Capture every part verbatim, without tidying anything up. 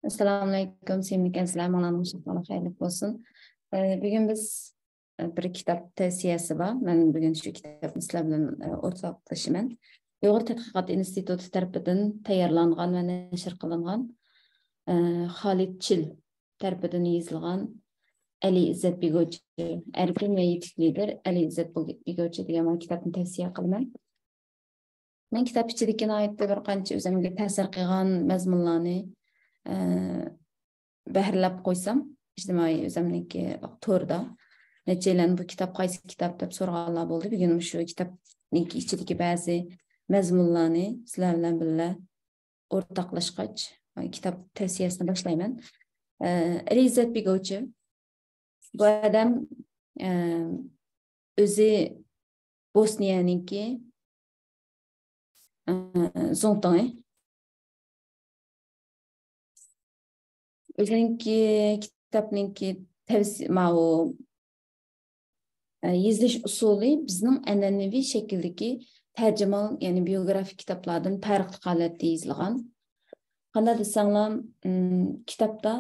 ئەسسالامۇئەلەيكۇم، سۆيۈملۈك ئەزىزلەر، ماڭلارنىڭ شادلىقى خەيرلىك بولسۇن. ئە، بۈگۈن بىز، ئە، بىر كىتاب تەۋسىيەسى بار. مەن بۈگۈن شۇ كىتابنى سىلەر بىلەن، ئە، ئورتاقلىشىمەن. ئۇيغۇر تەتقىقات ئىنستىتۇتى تەرىپىدىن تەييارلانغان ۋە نەشر قىلىنغان، ئە، خالىد چىل تەرىپىدىن يېزىلغان ئەلى ئىززەت بىگوچى، ئەركىن ۋە يېتىك لىدېر ئەلى ئىززەت بىگوچى دېگەن بۇ كىتابنى تەۋسىيە قىلىمەن. مەن كىتاب ئىچىدىكى ناھايىتى بىر قانچە ئۆزۈمگە تەسىر قىلغان مەزمۇنلارنى، ئە، بەھرىلەپ قويسام، ئىجتىمائىي ئۆزۈمنىڭكى توردا نەچچەيلەن بۇ كىتاب قايسى كىتاب دەپ سورىغانلار بولدى. بۈگۈن مۇشۇ كىتابنىڭكى ئىچىدىكى بەزى مەزمۇنلارنى سىلەر بىلەن بىللە ئورتاقلاشقاچ، كىتاب تەۋسىيەسىنى باشلايمەن. ئە، ئەلى ئىززەت بىگوچى. بۇ ئادەم، ئە، ئۆزى بوسنىيەنىڭكى، ئە، زۇڭتۇڭى. ئۆزىنىڭكى كىتابنىڭكى تەۋسىيە، ماۋۇ، ئە، يېزىلىش ئۇسۇلى بىزنىڭ ئەنئەنىۋى شەكىلدىكى تەرجىمىھال، يەنى بىيوگرافىك كىتابلاردىن پەرقلىق ھالەتتە يېزىلغان. قانداق دېسەڭلار، ئىم، كىتابتا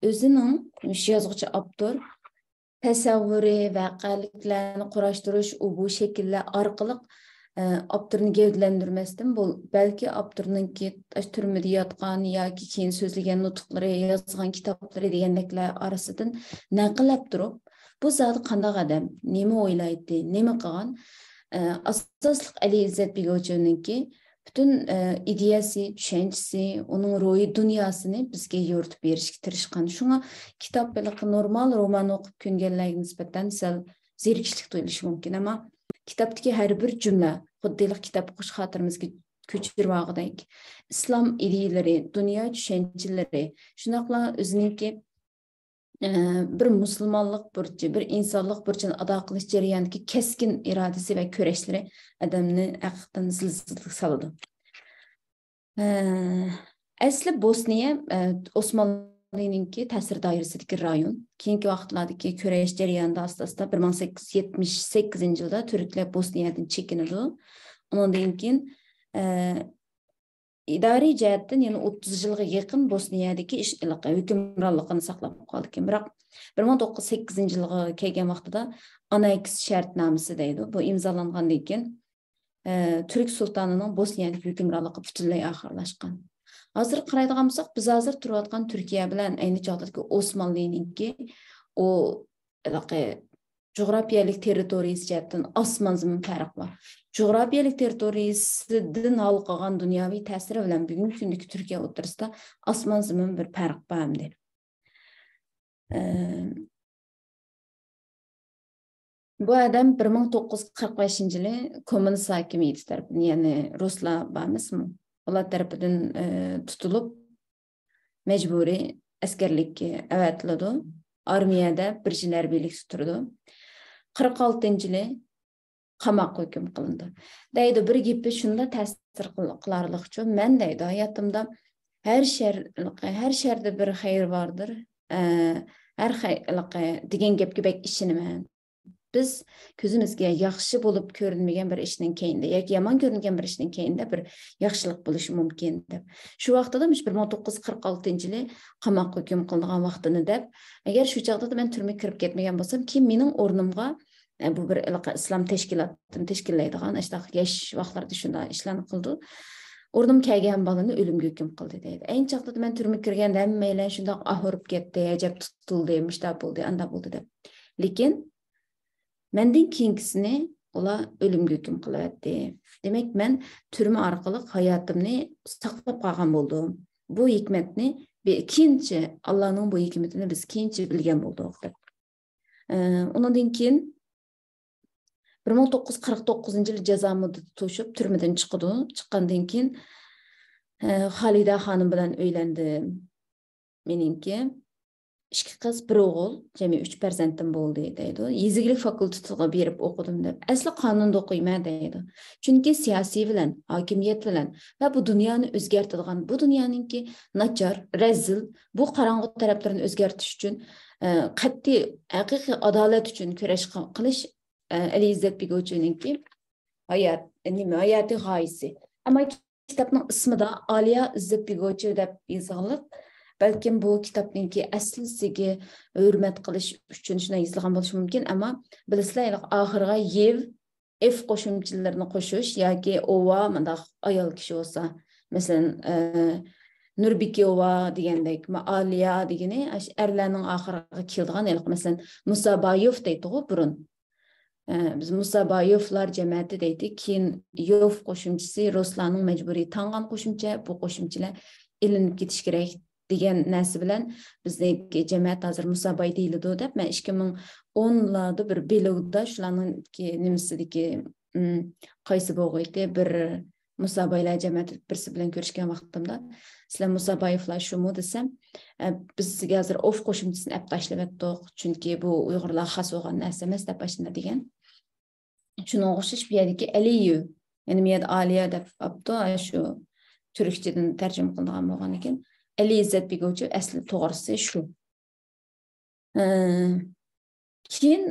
ئۆزىنىڭ، مۇشۇ يازغۇچى ئاپتور، تەسەۋۋۇرى، ۋەقەلىكلەرنى قۇراشتۇرۇش، ئۇ بۇ شەكىللەر ئارقىلىق، ئە، ئاپتورنى گەۋدىلەندۈرمەستىن، بۇ، بەلكى ئاپتورنىڭكى ئاشۇ تۈرمىدە ياتقان ياكى كېيىن سۆزلىگەن نۇتۇقلىرى، يازغان كىتابلىرى دېگەندەكلەر ئارىسىدىن نەقىللەپ تۇرۇپ، بۇ زادى قانداق ئادەم، نېمە ئويلايتتى، نېمە قىلغان، ئە، ئاساسلىق ئەلى ئىززەت بىگوچىنىڭكى پۈتۈن، ئە، ئىدىيەسى، چۈشەنچىسى، ئۇنىڭ روھىي دۇنياسىنى بىزگە يورۇتۇپ بېرىشكە تىرىشقان. شۇڭا كىتاب ھېلىقى نورمال رومان ئوقۇپ كۆنگەنلەرگە نىسبەتەن سەل زېرىكىشلىك تۇيۇلۇشى مۇمكىن، ئەمما كىتابتىكى ھەر بىر جۈملە خۇددى ھېلىقى كىتاب ئوقۇش خاتىرىمىزگە كۆچۈرۈۋالغۇدەك، ئىسلام ئىدىيىلىرى، دۇنيا چۈشەنچىلىرى، شۇنداقلا ئۆزىنىڭكى ئە، بىر مۇسۇلمانلىق بۇرچى، بىر ئىنسانلىق بۇرچىنى ئادا قىلىش جەريانىدىكى كەسكىن ئىرادىسى ۋە كۈرەشلىرى ئادەمنى ھەقىقەتەن زىلزىلىگە سالىدۇ. ئە، ئەسلى بوسنىيە، ئە، ئوسمانلىنىڭكى تەسىر دائىرىسىدىكى رايون. كېيىنكى ۋاقىتلاردىكى كۈرەش جەريانىدا ئاستا-ئاستا بىر مىڭ سەككىز يۈز يەتمىش سەككىزىنچى يىلدا تۈركلەر بوسنىيەدىن چېكىنىدۇ. ئۇنىڭدىن كېيىن، ئە، ئىدارىي جەھەتتىن يەنە ئوتتۇز يىلغا يېقىن بوسنىيەدىكى ئىش-، ھۆكۈمرانلىقىنى ساقلاپ قالدىكەن. بىراق بىر مىڭ توققۇز يۈز سەككىزىنچى يىلغا كەلگەن ۋاقتىدا ئاننېكس شەرتنامىسى دەيدۇ. بۇ ئىمزالاندىن كېيىن، ئە، تۈرك سۇلتانىنىڭ بوسنىيەدىكى ھۆكۈمرانلىقى پۈتۈنلەي ئاخىرلاشقان. ھازىر قارايدىغان بولساق، بىز ھازىر تۇرۇۋاتقان تۈركىيە بىلەن ئەينى چاغدىكى ئوسمانلىنىڭكى ئۇ ھېلىقى جۇغراپىيەلىك تېررىتورىيىسى جەھەتتىن ئاسمان زېمىن پەرق بار. جۇغراپىيەلىك تېررىتورىيىسىدىن ھالقىغان دۇنياۋى تەسىرى بىلەن بۈگۈنكى كۈندىكى تۈركىيە ئوتتۇرىسىدا ئاسمان زېمىن بىر پەرق بار ئەمدى. ئە، بۇ ئادەم بىر مىڭ توققۇز يۈز قىرىق بەشىنچى يىلى كوممۇنىست ھاكىمىيىتى تەرىپىدىن، يەنى رۇسلار بار ئەمەسمۇ؟ ئۇلار تەرىپىدىن، ئە، تۇتۇلۇپ، مەجبۇرىي ئەسكەرلىككە ئەۋەتىلىدۇ. ئارمىيەدە بىر يىل ھەربىيلىكتە تۇرىدۇ. قىرىق ئالتىنچى يىلى قاماققا ھۆكۈم قىلىنىدۇ. دەيدۇ، بىر گېپى شۇنداق تەسىر قىل-، قىلارلىقچۇ، مەن دەيدۇ، ھاياتىمدا ھەر شەر-، ھەر شەردە بىر خەير باردۇر، ئە، ھەر خەي-، دېگەن گەپكە بەك ئىشىنىمەن. بىز كۆزىمىزگە ياخشى بولۇپ كۆرۈنمىگەن بىر ئىشنىڭ كەينىدە ياكى يامان كۆرۈنگەن بىر ئىشنىڭ كەينىدە بىر ياخشىلىق بولۇشى مۇمكىن دەپ. شۇ ۋاقتىدا مۇشۇ بىر مىڭ توققۇز يۈز قىرىق ئالتىنچى يىلى قاماققا ھۆكۈم قىلىنغان ۋاقتىنى دەپ، ئەگەر شۇ چاغدا مەن تۈرمىگە كىرىپ كەتمىگەن بولسام، كېيىن مېنىڭ ئورنۇمغا، ئە، بۇ بىر ھېلىقى ئىسلام تەشكىلاتىنى تەشكىللەيدىغان، ئاشۇنداق ياش ۋاقىتلاردا شۇنداق ئىشلارنى قىلىدۇ. ئورنۇمغا كەلگەن بالىنى ئۆلۈمگە ھۆكۈم قىلدى دەيدۇ. ئەينى چاغدا مەن تۈرمىگە كىرگەندە ھەممەيلەن شۇنداق ئاھ ئۇرۇپ كەتتى، ئەجەب تۇتۇلدى، مۇشۇنداق بولدى، ئانداق بولدى دەپ. لېكىن مەندىن كېيىنكىسىنى ئۇلار ئۆلۈمگە ھۆكۈم قىلىۋەتتى. دېمەك، مەن تۈرمە ئارقىلىق ھاياتىمنى ساقلاپ قالغان بولدۇم. بۇ ھېكمەتنى بى-، كېيىنچە، ئاللانىڭ بۇ ھېكمىتىنى بىز كېيىنچە بىلگەن بولدۇق، دەپ. ئە، ئۇنىڭدىن كېيىن بىر مىڭ توققۇز يۈز قىرىق توققۇزىنچى يىلى جازا مۇددىتى توشۇپ، تۈرمىدىن چىقىدۇ. چىققاندىن كېيىن، ئە، خالىدە خانىم بىلەن ئۆيلەندىم. مېنىڭكى ئىككى قىز، بىر ئوغۇل، جەمئىي ئۈچ پەرزەنتىم بولدى، دەيدۇ. يېزا ئىگىلىك فاكۇلتېتىغا بېرىپ ئوقۇدۇم، دەپ. ئەسلى قانۇندا ئوقۇيمەن، دەيدۇ. چۈنكى سىياسىي بىلەن، ھاكىمىيەت بىلەن ۋە بۇ دۇنيانى ئۆزگەرتىدىغان، بۇ دۇنيانىڭكى ناچار، رەزىل، بۇ قاراڭغۇ تەرەپلىرىنى ئۆزگەرتىش ئۈچۈن، ئە، قەتئىي، ھەقىقىي ئادالەت ئۈچۈن كۈرەش قىل-، قىلىش، ئە، ئەلى ئىززەت بىگوچىنىڭكى ھايات، نېمە، ھاياتىي غايىسى. ئەمما كىتابنىڭ ئىسمىدا ئالىيا ئىززەت بېگوچى دەپ يېزىلغانلىق. بەلكىم بۇ كىتابنىڭكى ئەسلىسىگە ھۆرمەت قىلىش ئۈچۈن شۇنداق يېزىلغان بولۇشى مۇمكىن، ئەمما بىلىسىلەر، ھېلىقى ئاخىرىغا يېۋ، ئېف قوشۇمچىلىرىنى قوشۇش ياكى ئوۋا، مۇنداق ئايال كىشى بولسا، مەسىلەن، ئە، نۇربىكوۋا دېگەندەك، ما-، ئالىيا دېگىنى ئاشۇ ئەرلەرنىڭ ئاخىرىغا كېلىدىغان، ھېلىقى، مەسىلەن، مۇسابايوف دەيتتىغۇ بۇرۇن. ئە، بىز مۇسابايوفلار جەمەتى دەيتتى، كېيىن يوف قوشۇمچىسى رۇسلارنىڭ مەجبۇرىي تاڭغان قوشۇمچە، بۇ قوشۇمچىلار ئېلىنىپ كېتىش كېرەك دېگەن نەرسە بىلەن بىزنىڭكى جەمەت ھازىر مۇساباي دېيىلىدۇ دەپ، مەن ئىككى مىڭ ئونلاردا بىر بىلوگدا شۇلارنىڭكى نېمىسىدىكى، ئىم، قايسى بولغىيتى، بىر مۇسابايلار جەمەتى بىرسى بىلەن كۆرۈشكەن ۋاقتىمدا، سىلەر مۇسابايېفلار شۇمۇ دېسەم، ئە، بىز سىزگە ھازىر ئوف قوشۇمچىسىنى ئەپ تاشلىۋەتتۇق، چۈنكى بۇ ئۇيغۇرلارغا خاس بولغان نەرسە ئەمەس دەپ ئاشۇنداق دېگەن. شۇنىڭغا ئوخشاش بۇ يەردىكى ئەلىيۇ، يەنى بۇ يەردە ئالىيا دەپ ئاپتۇ، شۇ تۈركچىدىن تەرجىمە قىلىنغان بولغاندىكىن، ئەلى ئىززەت بېگوچى ئەسلى توغرىسى شۇ. ئە، كېيىن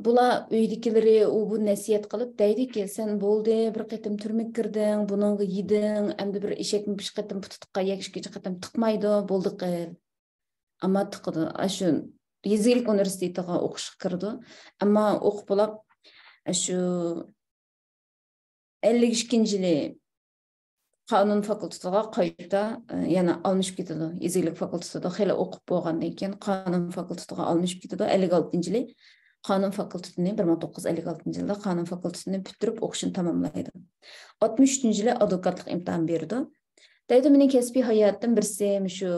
بۇلار ئۆيدىكىلىرى ئۇ بۇ نەسىھەت قىلىپ دەيدىكى، سەن بولدى، بىر قېتىم تۈرمىگە كىردىڭ، بۇنىڭغا يېدىڭ، ئەمدى بىر ئېشەكمۇ بىر قېتىم پۇتى تىققان يەك ئىككىنچى قېتىم تىقمايدۇ، بولدى قىل. ئەمما تىقىدۇ. ئاشۇ يېزا ئىگىلىك ئۇنىۋېرسىتېتىغا ئوقۇشقا كىرىدۇ. ئەمما ئوقۇپ بولاپ، ئاشۇ ئەللىك ئىككىنچى يىلى قانۇن فاكۇلتېتىغا قايتا، ئە، يەنە ئالمىشىپ كېتىدۇ. يېزا ئىگىلىك فاكۇلتېتىدا خېلى ئوقۇپ بولغاندىن كېيىن قانۇن فاكۇلتېتىغا ئالمىشىپ كېتىدۇ. ئەللىك ئالتىنچى يىلى قانۇن فاكۇلتېتىنى، بىر مىڭ توققۇز يۈز ئەللىك ئالتىنچى يىلدا قانۇن فاكۇلتېتىنى پۈتتۈرۈپ ئوقۇشىنى تاماملايدۇ. ئاتمىش ئۈچىنچى يىلى ئادۋوكاتلىق ئىمتىھان بېرىدۇ. دەيدۇ، مېنىڭ كەسپىي ھاياتىم بىرسى مۇشۇ،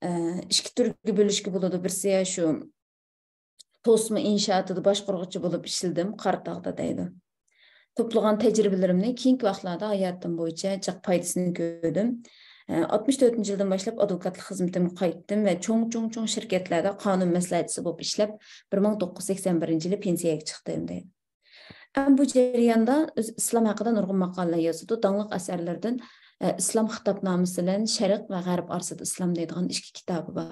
ئە، ئىككى تۈرگە بۆلۈشكە بولىدۇ. بىرسى شۇ توسما ئىنشائاتىدا باشقۇرغۇچى بولۇپ ئىشلىدىم، قاراتاغدا دەيدۇ. توپلىغان تەجرىبىلىرىمنى كېيىنكى ۋاقىتلاردا ھاياتىم بويىچە جىق پايدىسىنى كۆردۈم. ئاتمىش تۆتىنچى يىلدىن باشلاپ ئادۋوكاتلىق خىزمىتىمگە قايتتىم ۋە چوڭ، چوڭ، چوڭ شىركەتلەردە قانۇن مەسلىھەتچىسى بولۇپ ئىشلەپ، بىر مىڭ توققۇز يۈز سەكسەن بىرىنچى يىلى پېنسىيەگە چىقتىم دەيدۇ. ئەمما بۇ جەرياندا ئۆزى ئىسلام ھەققىدە نۇرغۇن ماقالىلەر يازىدۇ. داڭلىق ئەسەرلىرىدىن، ئە، ئىسلام خىتابنامىسى بىلەن شەرق ۋە غەرب ئارىسىدا ئىسلام دەيدىغان ئىككى كىتابى بار.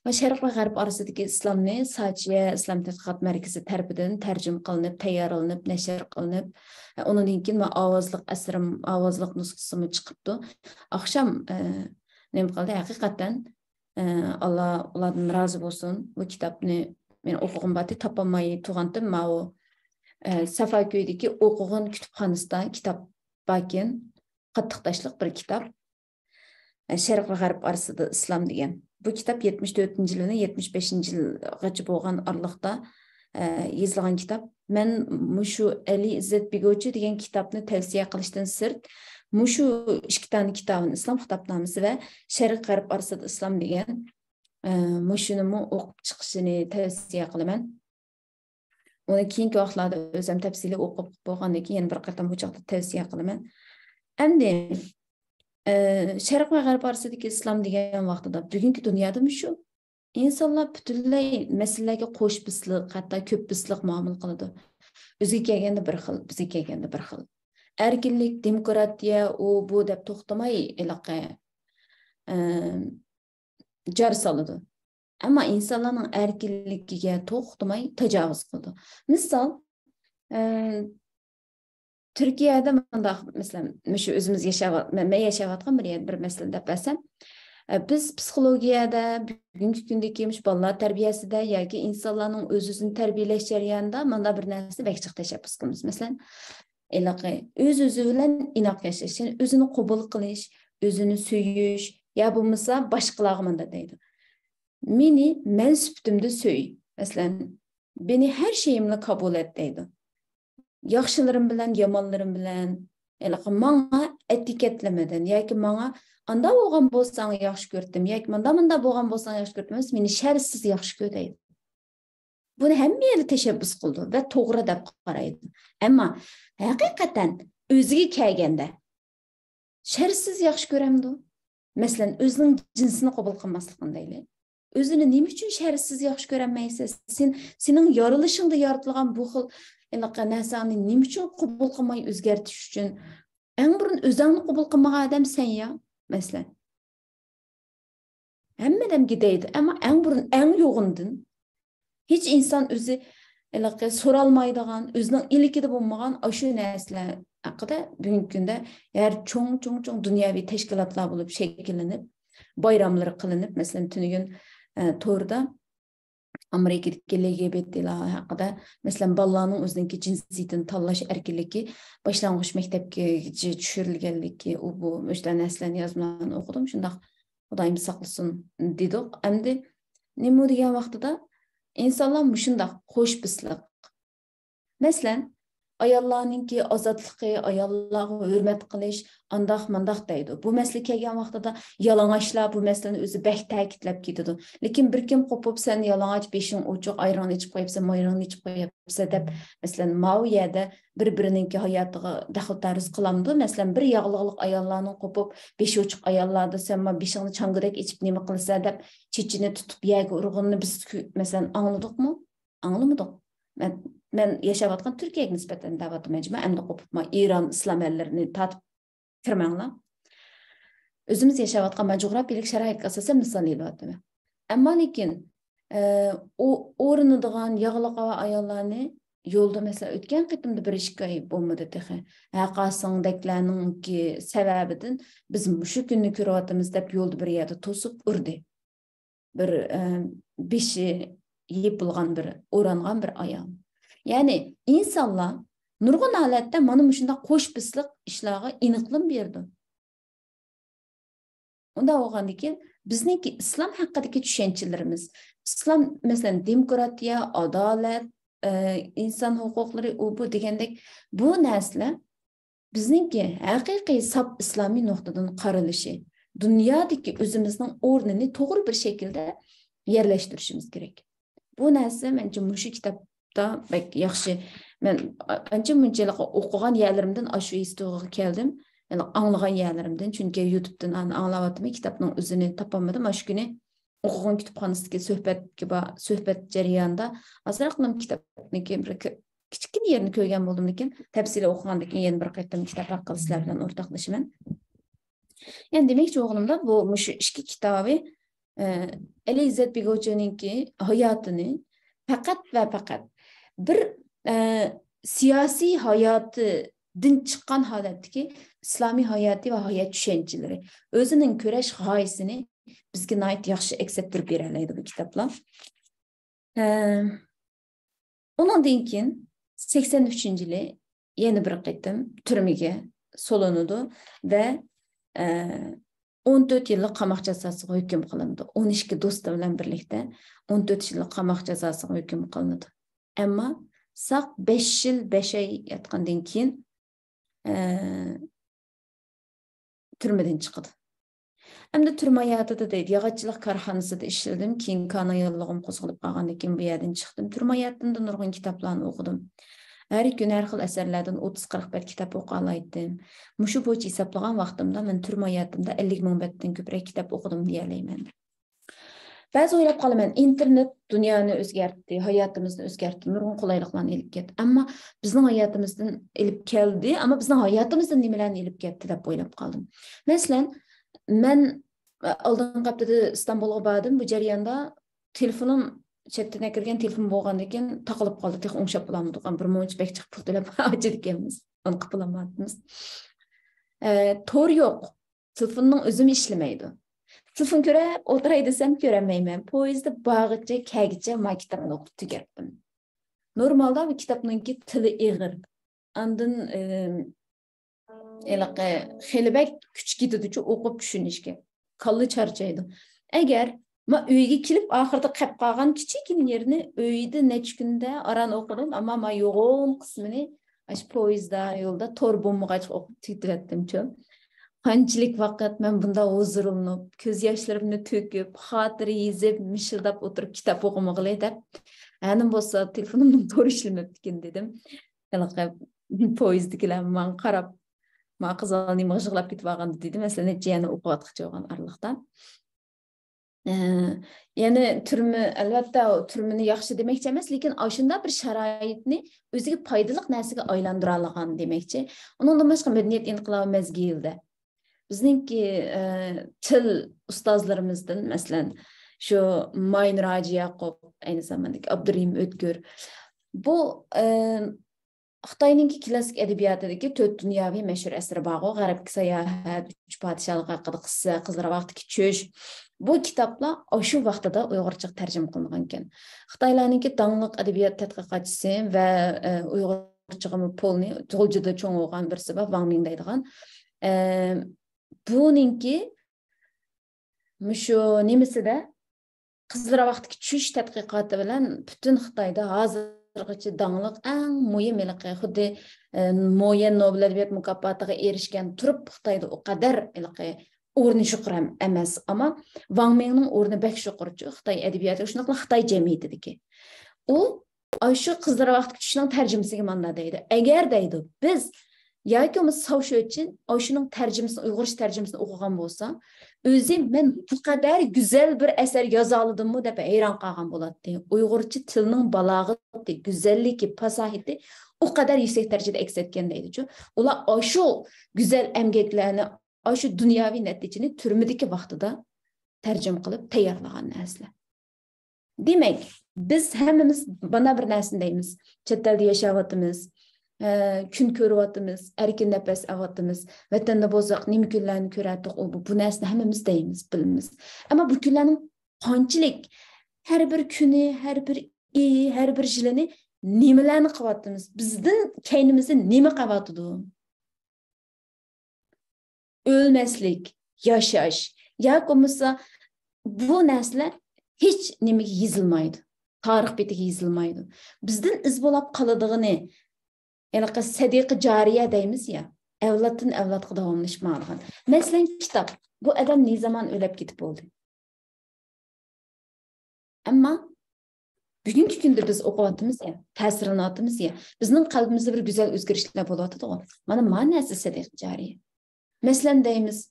ۋە شەرق ۋە غەرب ئارىسىدىكى ئىسلامنى ساچىيە ئىسلام تەتقىقات مەركىزى تەرىپىدىن تەرجىمە قىلىنىپ، تەييارلىنىپ، نەشر قىلىنىپ، ئە، ئۇنىڭدىن كېيىن مانا ئاۋازلىق ئەسىرىم، ئاۋازلىق نۇسخىسىمۇ چىقىپتۇ. ئاخشام، ئە، نېمە قىلدى؟ ھەقىقەتەن، ئە، ئاللا ئۇلاردىن رازى بولسۇن. بۇ كىتابنى مەن ئوقۇغۇم بارتى، تاپالماي تۇرغانتىم. ماۋۇ، ئە، سافاكۆيدىكى ئوقۇغۇن كۇتۇپخانىسىدا كىتاب باركەن. قاتتىق تاشلىق بىر كىتاب. ئە، شەرق ۋە غەرب ئارىسىدا ئىسلام دېگەن. بۇ كىتاب يەتمىش تۆتىنچى يىلدىن يەتمىش بەشىنچى يىلغىچە بولغان ئارىلىقتا، ئە، يېزىلغان كىتاب. مەن مۇشۇ ئەلى ئىززەت بېگوچى دېگەن كىتابنى تەۋسىيە قىلىشتىن سىرت، مۇشۇ ئىككى دانە كىتابىنى، ئىسلام خىتابنامىسى ۋە شەرق غەرب ئارىسىدا ئىسلام دېگەن، ئە، مۇشۇنىمۇ ئوقۇپ چىقىشىنى تەۋسىيە قىلىمەن. ئۇنى كېيىنكى ۋاقىتلاردا ئۆزۈم تەپسىلىي ئوقۇپ بولغاندىن كېيىن يەنە بىر قېتىم بۇ چاغدا تەۋسىيە قىلىمەن. ئەمدى، ئە، شەرق ۋە غەرب ئارىسىدىكى ئىسلام دېگەن ۋاقتىدا بۈگۈنكى دۇنيادىمۇ شۇ. ئىنسانلار پۈتۈنلەي مەسىلىلەرگە قوش بىسلىق، ھەتتا كۆپ بىسلىق مۇئامىلە قىلىدۇ. ئۆزىگە كەلگەندە بىر خىل، بىزگە كەلگەندە بىر خىل. ئەركىنلىك، دېموكراتىيە، ئۇ، بۇ دەپ توختىماي ھېلىقى، ئە، جار سالىدۇ. ئەمما ئىنسانلارنىڭ ئەركىنلىكىگە توختىماي تاجاۋۇز قىلىدۇ. مىسال، ئە، تۈركىيەدە مۇنداق، مەسىلەن، مۇشۇ ئۆزىمىز ياشاۋات-، مەن، مەن ياشاۋاتقان بىر يەردە بىر مەسىلە دەپ بەرسەم، ئە، بىز پسىخولوگىيەدە بۈگۈنكى كۈندىكى مۇشۇ بالىلار تەربىيەسىدە ياكى ئىنسانلارنىڭ ئۆز-ئۆزىنى تەربىيەلەش جەريانىدا مانا بىر نەرسىنى بەك جىق تەشەببۇس قىلىمىز. مەسىلەن، ھېلىقى ئۆز-ئۆزى بىلەن ئىناق ياشاش، يەنى ئۆزىنى قوبۇل قىلىش، ئۆزىنى سۆيۈش، يا بولمىسا باشقىلارغا مۇنداق دەيدۇ. مېنى مەن سۈپىتىمدە سۆي. مەسىلەن، بېنى ھەر شېيىملا قابۇل ئەت دەيدۇ. ياخشىلىرىم بىلەن، يامانلىرىم بىلەن، ھېلىقى ماڭا ئەتىكەتلىمىدىن ياكى ماڭا ئاندا بولغان بولساڭ ياخشى كۆرتۈم ياكى ماندا ماندا بولغان بولساڭ ياخشى كۆرتۈم ئەمەس، مېنى شەرتسىز ياخشى كۆر دەيدۇ. بۇنى ھەممە يەردە تەشەببۇس قىلىدۇ ۋە توغرا دەپ قارايدۇ. ئەمما ھەقىقەتەن ئۆزىگە كەلگەندە، شەرتسىز ياخشى كۆرەمدۇ؟ مەسىلەن، ئۆزىنىڭ جىنسىنى قوبۇل قىلماسلىقىنى دەيلى. ئۆزىنى نېمە ئۈچۈن شەرتسىز ياخشى كۆرەلمەيسىز؟ سېن، سېنىڭ يارىلىشىڭدا يارىتىلغان بۇ خىل، ھېلىقى نەرسەڭنى نېمە ئۈچۈن قوبۇل قىلماي ئۆزگەرتىش ئۈچۈن؟ ئەڭ بۇرۇن ئۆزەڭنى قوبۇل قىلمىغان ئادەم سەن يا، مەسىلەن. ھەممە ئادەمگە دەيدۇ، ئەمما ئەڭ بۇرۇن، ئەڭ يوغىنىدىن. ھېچ ئىنسان ئۆزى، ھېلىقى سورالمايدىغان، ئۆزىنىڭ ئىلكىدە بولمىغان ئاشۇ نەرسىلەر ھەققىدە بۈگۈنكى كۈندە ھەر چوڭ، چوڭ، چوڭ دۇنياۋى تەشكىلاتلار بولۇپ شەكىللىنىپ، بايراملىرى قىلىنىپ، مەسىلەن، تۈنۈگۈن، ئە، توردا ئامېرىكىدىكى ل گ ب ت لار ھەققىدە، مەسىلەن، بالىلارنىڭ ئۆزىنىڭكى جىنسىيىتىنى تاللاش ئەركىنلىكى باشلانغۇچ مەكتەپكىچە چۈشۈرۈلگەنلىكى، ئۇ بۇ مۇشۇنداق نەرسىلەرنى يازمىلارنى ئوقۇدۇم. شۇنداق خۇدايىم ساقلىسۇن دېدۇق. ئەمدى نېمە دېگەن ۋاقتىدا ئىنسانلار مۇشۇنداق خوش پىسلىق. مەسىلەن، ئاياللارنىڭكى ئازادلىقى، ئاياللارغا ھۆرمەت قىلىش، ئانداق مانداق دەيدۇ. بۇ مەسىلە كەلگەن ۋاقتىدا يالىڭاچلار بۇ مەسىلىنى ئۆزى بەك تەكىتلەپ كېتىدۇ. لېكىن بىر كىم قوپۇپ، سەن يالىڭاچ، بېشىڭ ئوچۇق، ئايرىڭنى ئېچىپ قويۇپسەن، مايرىڭنى ئېچىپ قويۇپسەن دەپ، مەسىلەن، ماۋۇ يەردە بىر-بىرىنىڭكى ھاياتىغا دەخلى تەرۇز قىلامدۇ؟ مەسىلەن، بىر ياغلىقلىق ئاياللارنىڭ قوپۇپ، بېشى ئوچۇق ئاياللاردا سەن ما بېشىڭنى چاڭگىدەك ئېچىپ نېمە قىلىسەن دەپ، چېچىنى تۇتۇپ يەرگە ئۇرغىنىنى بىز كۆ-، مەسىلەن، ئاڭلىدۇقمۇ؟ ئاڭلىمىدۇق. مەن، مەن ياشاۋاتقان تۈركىيەگە نىسبەتەن دەۋاتىمەن، جۇمۇ ئەمدى قوپۇپما ئىران ئىسلام ئەللىرىنى تارتىپ كىرمەڭلار. ئۆزىمىز ياشاۋاتقان ما جۇغراپىيەلىك شارائىتقا ئاساسەن مىسال ئېلىۋاتىمەن. ئەمما لېكىن، ئە، ئۇ ئورىنىدىغان ياغلىق ئاياللارنى يولدا، مەسىلەن، ئۆتكەن قېتىمدا بىر ئىككى ئاي بولمىدى تېخى. ھە، قاسىڭدەكلەرنىڭكى سەۋەبىدىن بىز مۇشۇ كۈننى كۆرۈۋاتىمىز دەپ يولدا بىر يەردە توسۇپ ئۇردى. بىر، ئە، بېشى يېپىلغان بىر، ئورانغان بىر ئايال. يەنى ئىنسانلار نۇرغۇن ھالەتتە مانا مۇشۇنداق خوش پىسلىق ئىشلارغا ئېنىقلىما بېرىدۇ. ئۇنداق بولغاندىكىن، بىزنىڭكى ئىسلام ھەققىدىكى چۈشەنچىلىرىمىز، ئىسلام، مەسىلەن، دېموكراتىيە، ئادالەت، ئە، ئىنسان ھوقۇقلىرى، ئۇ بۇ دېگەندەك بۇ نەرسىلەر بىزنىڭكى ھەقىقىي ساپ ئىسلامىي نۇقتىدىن قارىلىشى، دۇنيادىكى ئۆزىمىزنىڭ ئورنىنى توغرا بىر شەكىلدە يەرلەشتۈرۈشىمىز كېرەك. بۇ نەرسە، مەنچە، مۇشۇ كىتابتا بەك ياخشى. مەن ئانچە مۇنچىلىك ئوقۇغان يەرلىرىمدىن ئاشۇ ھېس تۇيغۇغا كەلدىم. يەنى ئاڭلىغان يەرلىرىمدىن، چۈنكى يۇتۇبتىن ئان-، ئاڭلاۋاتىمەن، كىتابنىڭ ئۆزىنى تاپالمىدىم. ئاشۇ كۈنى ئوقۇغان كۇتۇپخانىسىدىكى سۆھبەتكە با-، سۆھبەت جەريانىدا ئازراقلا كىتابنىڭكى بىر كى-، كىچىككىنە يېرىنى كۆرگەن بولدۇم، لېكىن تەپسىلىي ئوقۇغاندىن كېيىن يەنە بىر قېتىم كىتاب ھەققىدە سىلەر بىلەن ئورتاقلىشىمەن. يەنى دېمەكچى بولغىنىمدا، بۇ مۇشۇ ئىككى كىتابى، ئە، ئەلى ئىززەت بېگوچىنىڭكى ھاياتىنى پەقەت ۋە پەقەت بىر، ئە، سىياسىي ھاياتىدىن چىققان ھالەتتىكى ئىسلامىي ھاياتى ۋە ھايات چۈشەنچىلىرى، ئۆزىنىڭ كۈرەش غايىسىنى بىزگە ناھايىتى ياخشى ئەكس ئەتتۈرۈپ بېرەلەيدۇ بۇ كىتابلار. ئە، ئۇنىڭدىن كېيىن سەكسەن ئۈچىنچى يىلى يەنە بىر قېتىم تۈرمىگە سولىنىدۇ ۋە، ئە، ئون تۆت يىللىق قاماق جازاسىغا ھۆكۈم قىلىنىدۇ. ئون ئىككى دوستى بىلەن بىرلىكتە ئون تۆت يىللىق قاماق جازاسىغا ھۆكۈم قىلىنىدۇ. ئەمما ساق بەش يىل بەش ئاي ياتقاندىن كېيىن، ئە، تۈرمىدىن چىقىدۇ. ئەمدى تۈرمە ھاياتىدا دەيدۇ، ياغاچچىلىق كارخانىسىدا ئىشلىدىم، كېيىن كانايانلىقىم قوزغىلىپ قالغاندىن كېيىن بۇ يەردىن چىقتىم. تۈرمە ھاياتىمدا نۇرغۇن كىتابلارنى ئوقۇدۇم. ھەر كۈنى ھەر خىل ئەسەرلەردىن ئوتتۇز قىرىق بەت كىتاب ئوقالايتتىم. مۇشۇ بويىچە ھېسابلىغان ۋاقتىمدا مەن تۈرمە ھاياتىمدا ئەللىك مىڭ بەتتىن كۆپرەك كىتاب ئوقۇدۇم دېيەلەيمەن. بەزى ئويلاپ قالىمەن، ئىنتېرنېت دۇنيانى ئۆزگەرتتى، ھاياتىمىزنى ئۆزگەرتتى، نۇرغۇن قولايلىقلارنى ئېلىپ كەتتى. ئەمما بىزنىڭ ھاياتىمىزدىن ئېلىپ كەلدى، ئەمما بىزنىڭ ھاياتىمىزدىن نېمىلەرنى ئېلىپ كەتتى دەپ ئويلاپ قالدىم. مەسىلەن، مەن، ئە، ئالدىنقى ھەپتىدە ئىستانبۇلغا باردىم. بۇ جەرياندا تېلېفونۇم، چەتتىن ئەكىرگەن تېلېفون بولغاندىكىن تاقىلىپ قالدى. تېخى ئوڭشاپ بولالمىدۇق. بىر مۇنچە بەك جىق پۇل تۆلەپ ئاچىدىكەنمىز. ئۇنى قىلىپ بولالمايتتىمىز. ئە، تور يوق. تېلېفوننىڭ ئۆزىمۇ ئىشلىمەيدۇ. تېلېفون كۆرۈپ ئولتۇراي دېسەم كۆرەلمەيمەن. پويىزدا بارغىچە، كەلگىچە ما كىتابنى ئوقۇپ تۈگەتتىم. نورمالدا بۇ كىتابنىڭكى تىلى ئېغىر. ئاندىن، ئىم، ھېلىقى خېلى بەك كۈچ كېتىدۇچۇ ئوقۇپ چۈشىنىشكە. كاللا چارچايدۇ. ئەگەر ما ئۆيگە كېلىپ ئاخىرىدا قەپ قالغان كىچىككىنە يېرىنى ئۆيدە نەچچە كۈندە ئاران ئوقۇدۇم، ئەمما ما يوغان قىسمىنى ئاشۇ پويىزدا، يولدا تور بولمىغاچقا ئوقۇپ تۈگىتىۋەتتىمچۇ. قانچىلىك ۋاقىت مەن بۇنداق ھۇزۇرلىنىپ، كۆز ياشلىرىمنى تۆكۈپ، خاتىرە يېزىپ، مىشىلداپ ئولتۇرۇپ كىتاب ئوقۇمىغىلى دەپ. ئەنە بولسا تېلېفونۇمنىڭ تورى ئىشلىمەپتىكەن دېدىم. ھېلىقى پويىزدىكىلەر ماڭا قاراپ، ما قىزىڭ نېمىگە يىغلاپ كېتىۋالغان دېدى. مەسىلەن، نەچچە يەرنى ئوقۇۋاتقۇچى بولغان ئارىلىقتا. ئە، يەنى تۈرمە، ئەلۋەتتە، تۈرمىنى ياخشى دېمەكچى ئەمەس، لېكىن ئاشۇنداق بىر شارائىتنى ئۆزىگە پايدىلىق نەرسىگە ئايلاندۇرالىغان دېمەكچى. ئۇنىڭدىن باشقا مەدەنىيەت ئىنقىلابى مەزگىلىدە بىزنىڭكى، ئە، تىل ئۇستازلىرىمىزدىن، مەسىلەن، شۇ ماينۇر ھاجى ياقۇپ، ئەينى زاماندىكى ئابدۇرېھىم ئۆتكۈر، بۇ، ئە، خىتاينىڭكى كلاسسىك ئەدەبىياتىدىكى تۆت دۇنياۋى مەشھۇر ئەسىرى بارغۇ، غەربكە ساياھەت، ئۈچ پادىشاھلىق ھەققىدە قىسسە، قىزلار ۋاقتىدىكى چۈش. بۇ كىتابلار ئاشۇ ۋاقتىدا ئۇيغۇرچىغا تەرجىمە قىلىنغانىكەن. خىتايلارنىڭكى داڭلىق ئەدەبىيات تەتقىقاتچىسى ۋە، ئە، ئۇيغۇرچىغىمۇ پولنى غۇلجىدا چوڭ بولغان بىرسى بار، ۋاڭ مىڭ دەيدىغان. ئە، بۇنىڭكى مۇشۇ نېمىسىدە، قىزلار ۋاقتىدىكى چۈش تەتقىقاتى بىلەن پۈتۈن خىتايدا ھازىرغىچە داڭلىق ئەڭ مۇھىم ھېلىقى خۇددى، ئە، مويەن نوبېل ئەدەبىيات مۇكاپاتىغا ئېرىشكەن تۇرۇپ خىتايدا ئۇ قەدەر ھېلىقى ئورنى يۇقىرى ئەم-، ئەمەس. ئەمما ۋاڭ مىڭنىڭ ئورنى بەك يۇقىرىچۇ خىتاي ئەدەبىياتى، شۇنداقلا خىتاي جەمئىيىتىدىكى. ئۇ ئاشۇ قىزلار ۋاقتىدىكى چۈشنىڭ تەرجىمىسىگە ماندا دەيدۇ. ئەگەر دەيدۇ، بىز ياكى بولمىسا ساۋ شۆچىن ئاشۇنىڭ تەرجىمىسىنى، ئۇيغۇرچە تەرجىمىسىنى ئوقۇغان بولسا، ئۆزى مەن بۇ قەدەر گۈزەل بىر ئەسەر يازالىدىممۇ دەپ ھەيران قالغان بولاتتى. ئۇيغۇرچە تىلنىڭ بالاغىتى، گۈزەللىكى، پاساھىتى ئۇ قەدەر يۈكسەك دەرىجىدە ئەكس ئەتكەن دەيدىچۇ. ئۇلار ئاشۇ گۈزەل ئەمگەكلەرنى، ئاشۇ دۇنياۋى نەتىجىنى تۈرمىدىكى ۋاقتىدا تەرجىمە قىلىپ تەييارلىغان نەرسىلەر. دېمەك، بىز ھەممىمىز مانا بىر نەرسىنى دەيمىز. چەت ئەلدە ياشاۋاتىمىز، ئە، كۈن كۆرۈۋاتىمىز، ئەركىن نەپەس ئاۋاتىمىز. ۋەتەندە بولساق، نېمە كۈنلەرنى كۆرەتتۇق، ئۇ، بۇ، بۇ نەرسىنى ھەممىمىز دەيمىز، بىلىمىز. ئەمما بۇ كۈنلەرنىڭ قانچىلىك، ھەر بىر كۈنى، ھەر بىر ئېيى، ھەر بىر يىلىنى نېمىلەرنى قىلىۋاتىمىز؟ بىزدىن كەينىمىزدە نېمە قىلىۋاتىدۇ؟ ئۆلمەسلىك، ياشاش ياكى بولمىسا بۇ نەرسىلەر ھېچ نېمىگە يېزىلمايدۇ. تارىخ بېتىگە يېزىلمايدۇ. بىزدىن ئىز بولاپ قالىدىغىنى، ھېلىقى سەدىقە جارىيە دەيمىز يا، ئەۋلادتىن ئەۋلادقا داۋاملىشىپ ماڭىدىغان. مەسىلەن، كىتاب. بۇ ئادەم نى زامان ئۆلەپ كېتىپ بولدى. ئەمما بۈگۈنكى كۈندە بىز ئوقۇۋاتىمىز يا، تەسىرلىنىۋاتىمىز يا، بىزنىڭ قەلبىمىزدە بىر گۈزەل ئۆزگىرىشلەر بولۇۋاتىدىغۇ. مانا، ما نەرسە سەدىقە جارىيە. مەسىلەن، دەيمىز،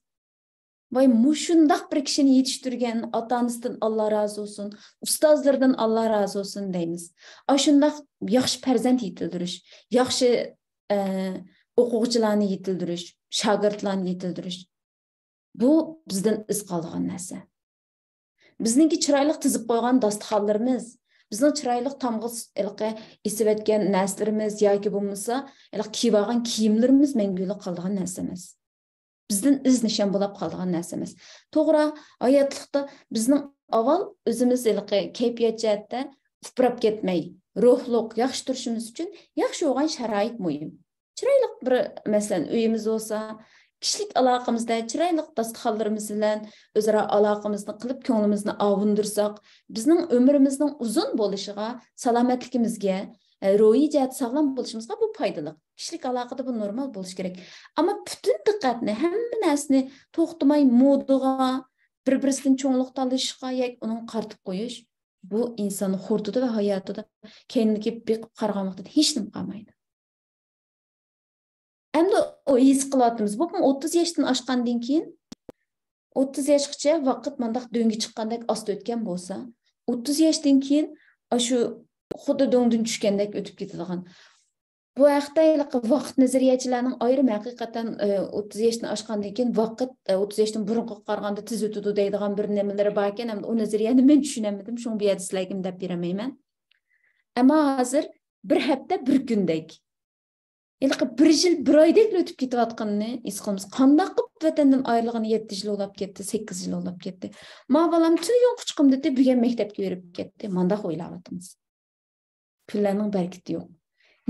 ۋاي، مۇشۇنداق بىر كىشىنى يېتىشتۈرگەن ئاتا-ئانىسىدىن ئاللا رازى بولسۇن، ئۇستازلىرىدىن ئاللا رازى بولسۇن دەيمىز. ئاشۇنداق ياخشى پەرزەنت يېتىلدۈرۈش، ياخشى، ئە، ئوقۇغۇچىلارنى يېتىلدۈرۈش، شاگىرتلارنى يېتىلدۈرۈش. بۇ بىزدىن ئىز قالىدىغان نەرسە. بىزنىڭكى چىرايلىق تىزىپ قويغان داستىخانلىرىمىز، بىزنىڭ چىرايلىق تامغا س-، ھېلىقى ئېسىۋەتكەن نەرسىلىرىمىز ياكى بولمىسا ھېلىقى كىيىۋالغان كىيىملىرىمىز مەڭگۈلۈك قالىدىغان نەرسە ئەمەس. بىزدىن ئىز نىشان بولاپ قالىدىغان نەرسە ئەمەس. توغرا، ھاياتلىقتا بىزنىڭ ئاۋۋال ئۆزىمىز ھېلىقى كەيپىيات جەھەتتە ئۇپراپ كەتمەي، روھلۇق، ياخشى تۇرۇشىمىز ئۈچۈن ياخشى بولغان شارائىت مۇھىم. چىرايلىق بىر، مەسىلەن، ئۆيىمىز بولسا، كىشىلىك ئالاقىمىزدا چىرايلىق داستىخانلىرىمىز بىلەن ئۆزئارا ئالاقىمىزنى قىلىپ، كۆڭلىمىزنى ئاۋۇندۇرساق، بىزنىڭ ئۆمرىمىزنىڭ ئۇزۇن بولۇشىغا، سالامەتلىكىمىزگە، ئە، روھىي جەھەتتە ساغلام بولۇشىمىزغا بۇ پايدىلىق. كىشىلىك ئالاقىدە بۇ نورمال بولۇشى كېرەك. ئەمما پۈتۈن دىققەتنى، ھەممە نەرسىنى توختىماي مودىغا، بىر-بىرسىدىن چوڭلۇق تالىشىشقا ياكى ئۇنىڭغا قارىتىپ قويۇش، بۇ ئىنساننى خورىتىدۇ ۋە ھاياتىدا كەينىگە بېقىپ قارىغان ۋاقتىدا ھېچنېمە قالمايدۇ. ئەمدى ئۇ ھېس قىلىۋاتىمىز. بولۇپمۇ ئوتتۇز ياشتىن ئاشقاندىن كېيىن، ئوتتۇز ياشقىچە ۋاقىت مانداق دۆڭگە چىققاندەك ئاستا ئۆتكەن بولسا، ئوتتۇز ياشتىن كېيىن ئاشۇ خۇددى دۆڭدىن چۈشكەندەك ئۆتۈپ كېتىدىغان. بۇ ھەقتە ھېلىقى ۋاقىت نەزەرىيەچىلەرنىڭ ئايرىم ھەقىقەتەن، ئە، ئوتتۇز ياشتىن ئاشقاندىن كېيىن ۋاقىت، ئە، ئوتتۇز ياشتىن بۇرۇنقىغا قارىغاندا تېز ئۆتىدۇ دەيدىغان بىر نېمىلىرى باركەن، ئەمدى ئۇ نەزەرىيەنى مەن چۈشىنەلمىدىم، شۇڭا بۇ يەردە سىلەرگە دەپ بېرەلمەيمەن. ئەمما ھازىر بىر ھەپتە بىر كۈندەك، ھېلىقى بىر يىل بىر ئايدەكلا ئۆتۈپ كېتىۋاتقىنىنى ھېس قىلىمىز. قانداق قىلىپ ۋەتەندىن ئايرىلغىنى يەتتە يىل بولاپ كەتتى، سەككىز يىل بولاپ كەتتى. ما بالام تۈنۈگۈن قۇچىقىمدا ئۆتتى، بۈگۈن مەكتەپكە بېرىپ كەتتى. مانداق ئويلاۋاتىمىز. كۈنلەرنىڭ بەرىكىتى يوق.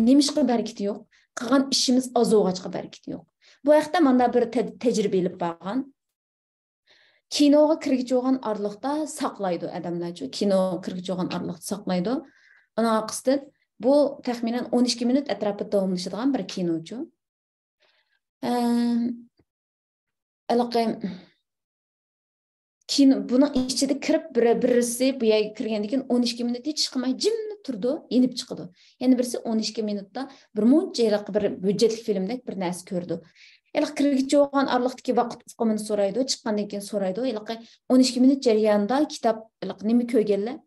نېمىشقا بەرىكىتى يوق؟ قىلغان ئىشىمىز ئاز بولغاچقا بەرىكىتى يوق. بۇ ھەقتە مانا بىر تە-، تەجرىبە ئېلىپ بارغان. كىنوغا كىرگۈچى بولغان ئارىلىقتا ساقلايدۇ ئادەملەرچۇ. كىنوغا كىرگۈچى بولغان ئارىلىقتا ساقلايدۇ. ئۇنىڭ ئارقىسىدىن بۇ تەخمىنەن ئون ئىككى مىنۇت ئەتراپىدا داۋاملىشىدىغان بىر كىنوچۇ. ئەم، ھېلىقى كىنو، بۇنىڭ ئىچىدە كىرىپ، بىر-، بىرسى بۇ يەرگە كىرگەندىن كېيىن ئون ئىككى مىنۇت ھېچ ئىش قىلماي جىملا تۇرىدۇ، يېنىپ چىقىدۇ. يەنە بىرسى ئون ئىككى مىنۇتتا بىر مۇنچە ھېلىقى بىر ھۆججەتلىك فىلىمدەك بىر نەرسە كۆرىدۇ. ھېلىقى كىرگۈچى بولغان ئارىلىقتىكى ۋاقىت ئۇقۇمىنى سورايدۇ، چىققاندىن كېيىن سورايدۇ. ھېلىقى ئون ئىككى مىنۇت جەريانىدا كىتاب، ھېلىقى نېمە كۆرگەنلەر،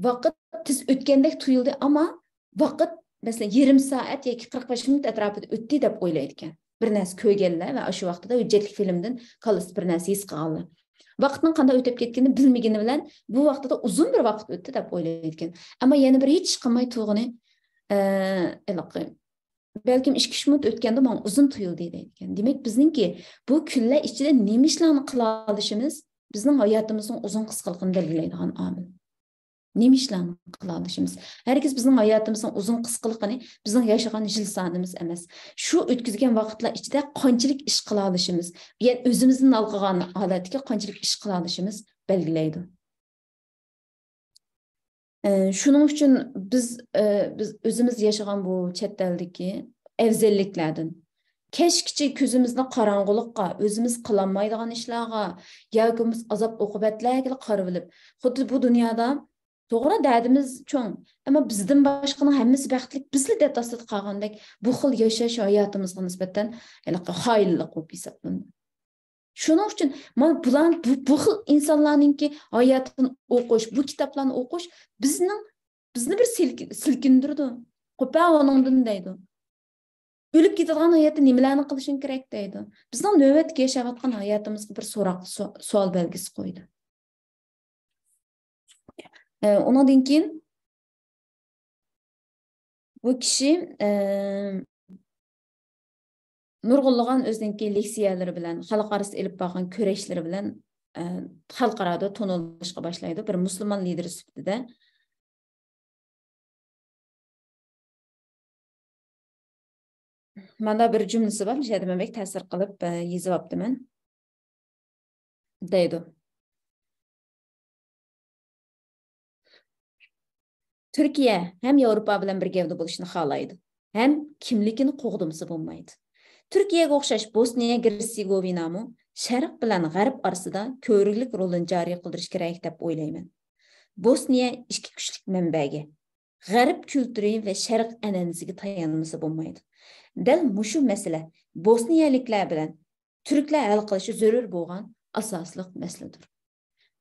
ۋاقىت تېز ئۆتكەندەك تۇيۇلدى، ئەمما ۋاقىت، مەسىلەن، يېرىم سائەت ياكى قىرىق بەش مىنۇت ئەتراپىدا ئۆتتى دەپ ئويلايدىكەن. بىر نەرسە كۆرگەنلەر ۋە ئاشۇ ۋاقتىدا ھۆججەتلىك فىلىمدىن كاللىسىدا بىر نەرسە ھېس قىلغانلار. ۋاقىتنىڭ قانداق ئۆتۈپ كەتكىنىنى بىلمىگىنى بىلەن بۇ ۋاقتىدا ئۇزۇن بىر ۋاقىت ئۆتتى دەپ ئويلايدىكەن. ئەمما يەنە بىر ھېچ ئىش قىلماي تۇرغىنى، ئە، ھېلىقى، بەلكىم ئىككى ئۈچ مىنۇت ئۆتكەندە ماڭا ئۇزۇن تۇيۇلدى دەيدىكەن. دېمەك، بىزنىڭكى بۇ كۈنلەر ئىچىدە نېمە ئىشلارنى قىلالىشىمىز بىزنىڭ ھاياتىمىزنىڭ ئۇزۇن قىسقىلىقىنى بەلگىلەيدىغان ئامىل. نېمە ئىشلارنى قىلالىشىمىز؟ ھەرگىز بىزنىڭ ھاياتىمىزنىڭ ئۇزۇن قىسقىلىقىنى بىزنىڭ ياشىغان يىل سانىمىز ئەمەس. شۇ ئۆتكۈزگەن ۋاقىتلار ئىچىدە قانچىلىك ئىش قىلالىشىمىز، يەنى ئۆزىمىزدىن ھالقىغان ھالەتتىكى قانچىلىك ئىش قىلالىشىمىز بەلگىلەيدۇ. ئە، شۇنىڭ ئۈچۈن بىز، ئە، بىز ئۆزىمىز ياشىغان بۇ چەت ئەلدىكى ئەۋزەللىكلەردىن كەچكىچە كۆزىمىزنى قاراڭغۇلۇققا، ئۆزىمىز قىلالمايدىغان ئىشلارغا ياكى بولمىسا ئازاب-ئوقۇبەتلەرگىلا قارىۋېلىپ، خۇددى بۇ دۇنيادا توغرا دەردىمىز چوڭ، ئەمما بىزدىن باشقىنىڭ ھەممىسى بەختلىك، بىزلا دەرد ئاستىدا قالغاندەك بۇ خىل ياشاش ھاياتىمىزغا نىسبەتەن ھېلىقى خائىنلىق بولۇپ ھېسابلىنىدۇ. شۇنىڭ ئۈچۈن مانا بۇلار، بۇ، بۇ خىل ئىنسانلارنىڭكى ھاياتىدىن ئوقۇش، بۇ كىتابلارنى ئوقۇش بىزنىڭ، بىزنى بىر سىلك-، سىلكىندۈرىدۇ. قوپە ئۇنىڭدىن دەيدۇ. ئۆلۈپ كېتىدىغان ھاياتتا نېمىلەرنى قىلىشىڭ كېرەك دەيدۇ. بىزنىڭ نۆۋەتتىكى ياشاۋاتقان ھاياتىمىزغا بىر سوراق، سو-، سوئال بەلگىسى قويىدۇ. ئە، ئۇنىڭدىن كېيىن بۇ كىشى، ئە، نۇرغۇنلىغان ئۆزىنىڭكى لېكسىيەلىرى بىلەن، خەلق ئارىسىدا ئېلىپ بارغان كۈرەشلىرى بىلەن، ئە، خەلقئارادا تونۇلۇشقا باشلايدۇ. بىر مۇسۇلمان لىدېرى سۈپىتىدە. مانا بىر جۈملىسى بار، مۇشۇ يەردە مەن بەك تەسىر قىلىپ، ئە، يېزىۋاپتىمەن. دەيدۇ. تۈركىيە ھەم ياۋروپا بىلەن بىر گەۋدە بولۇشنى خالايدۇ، ھەم كىملىكىنى قوغدىمىسا بولمايدۇ. تۈركىيەگە ئوخشاش بوسنىيە گېرتسېگوۋىنامۇ شەرق بىلەن غەرب ئارىسىدا كۆۋرۈكلۈك رولىنى جارى قىلدۇرۇش كېرەك دەپ ئويلايمەن. بوسنىيە ئىككى كۈچلۈك مەنبەگە، غەرب كۈلتۈرى ۋە شەرق ئەنئەنىسىگە تايانمىسا بولمايدۇ. دەل مۇشۇ مەسىلە بوسنىيەلىكلەر بىلەن تۈركلەر ھەل قىلىشى زۆرۈر بولغان ئاساسلىق مەسىلىدۇر.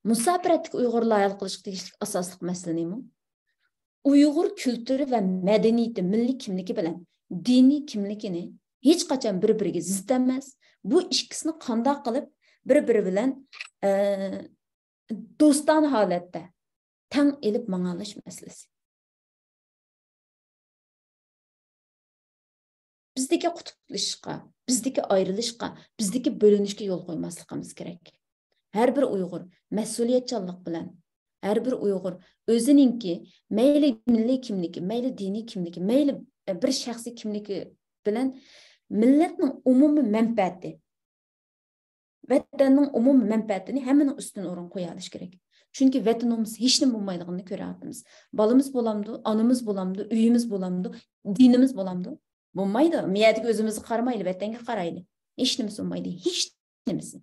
مۇساپىرەتتىكى ئۇيغۇرلار ھەل قىلىشقا تېگىشلىك ئاساسلىق مەسىلە نېمە؟ ئۇيغۇر كۈلتۈرى ۋە مەدەنىيىتى، مىللىي كىملىكى بىلەن دىنىي كىملىكىنى ھېچقاچان بىر-بىرىگە زىت ئەمەس. بۇ ئىككىسىنى قانداق قىلىپ بىر-بىرى بىلەن، ئە، دوستانە ھالەتتە تەڭ ئېلىپ ماڭالاش مەسىلىسى. بىزدىكى قۇتۇپلىشىشقا، بىزدىكى ئايرىلىشقا، بىزدىكى بۆلۈنۈشكە يول قويماسلىقىمىز كېرەك. ھەر بىر ئۇيغۇر مەسئۇلىيەتچانلىق بىلەن، ھەر بىر ئۇيغۇر ئۆزىنىڭكى مەيلى مىللىي كىملىكى، مەيلى دىنىي كىملىكى، مەيلى بىر شەخسىي كىملىكى بىلەن مىللەتنىڭ ئومۇمىي مەنپەئەتى، ۋەتەننىڭ ئومۇمىي مەنپەئەتىنى ھەممىنىڭ ئۈستۈن ئورۇن قويالىشى كېرەك. چۈنكى ۋەتىنىمىز ھېچنېمە بولمايدىغىنىنى كۆرۈۋاتىمىز. بالىمىز بولامدۇ، ئانىمىز بولامدۇ، ئۆيىمىز بولامدۇ، دىنىمىز بولامدۇ؟ بولمايدۇ. مىيەدىكى ئۆزىمىزگە قارىمايلى، ۋەتەنگە قارايلى. ھېچنېمىسى بولمايدۇ. ھېچنېمىسى.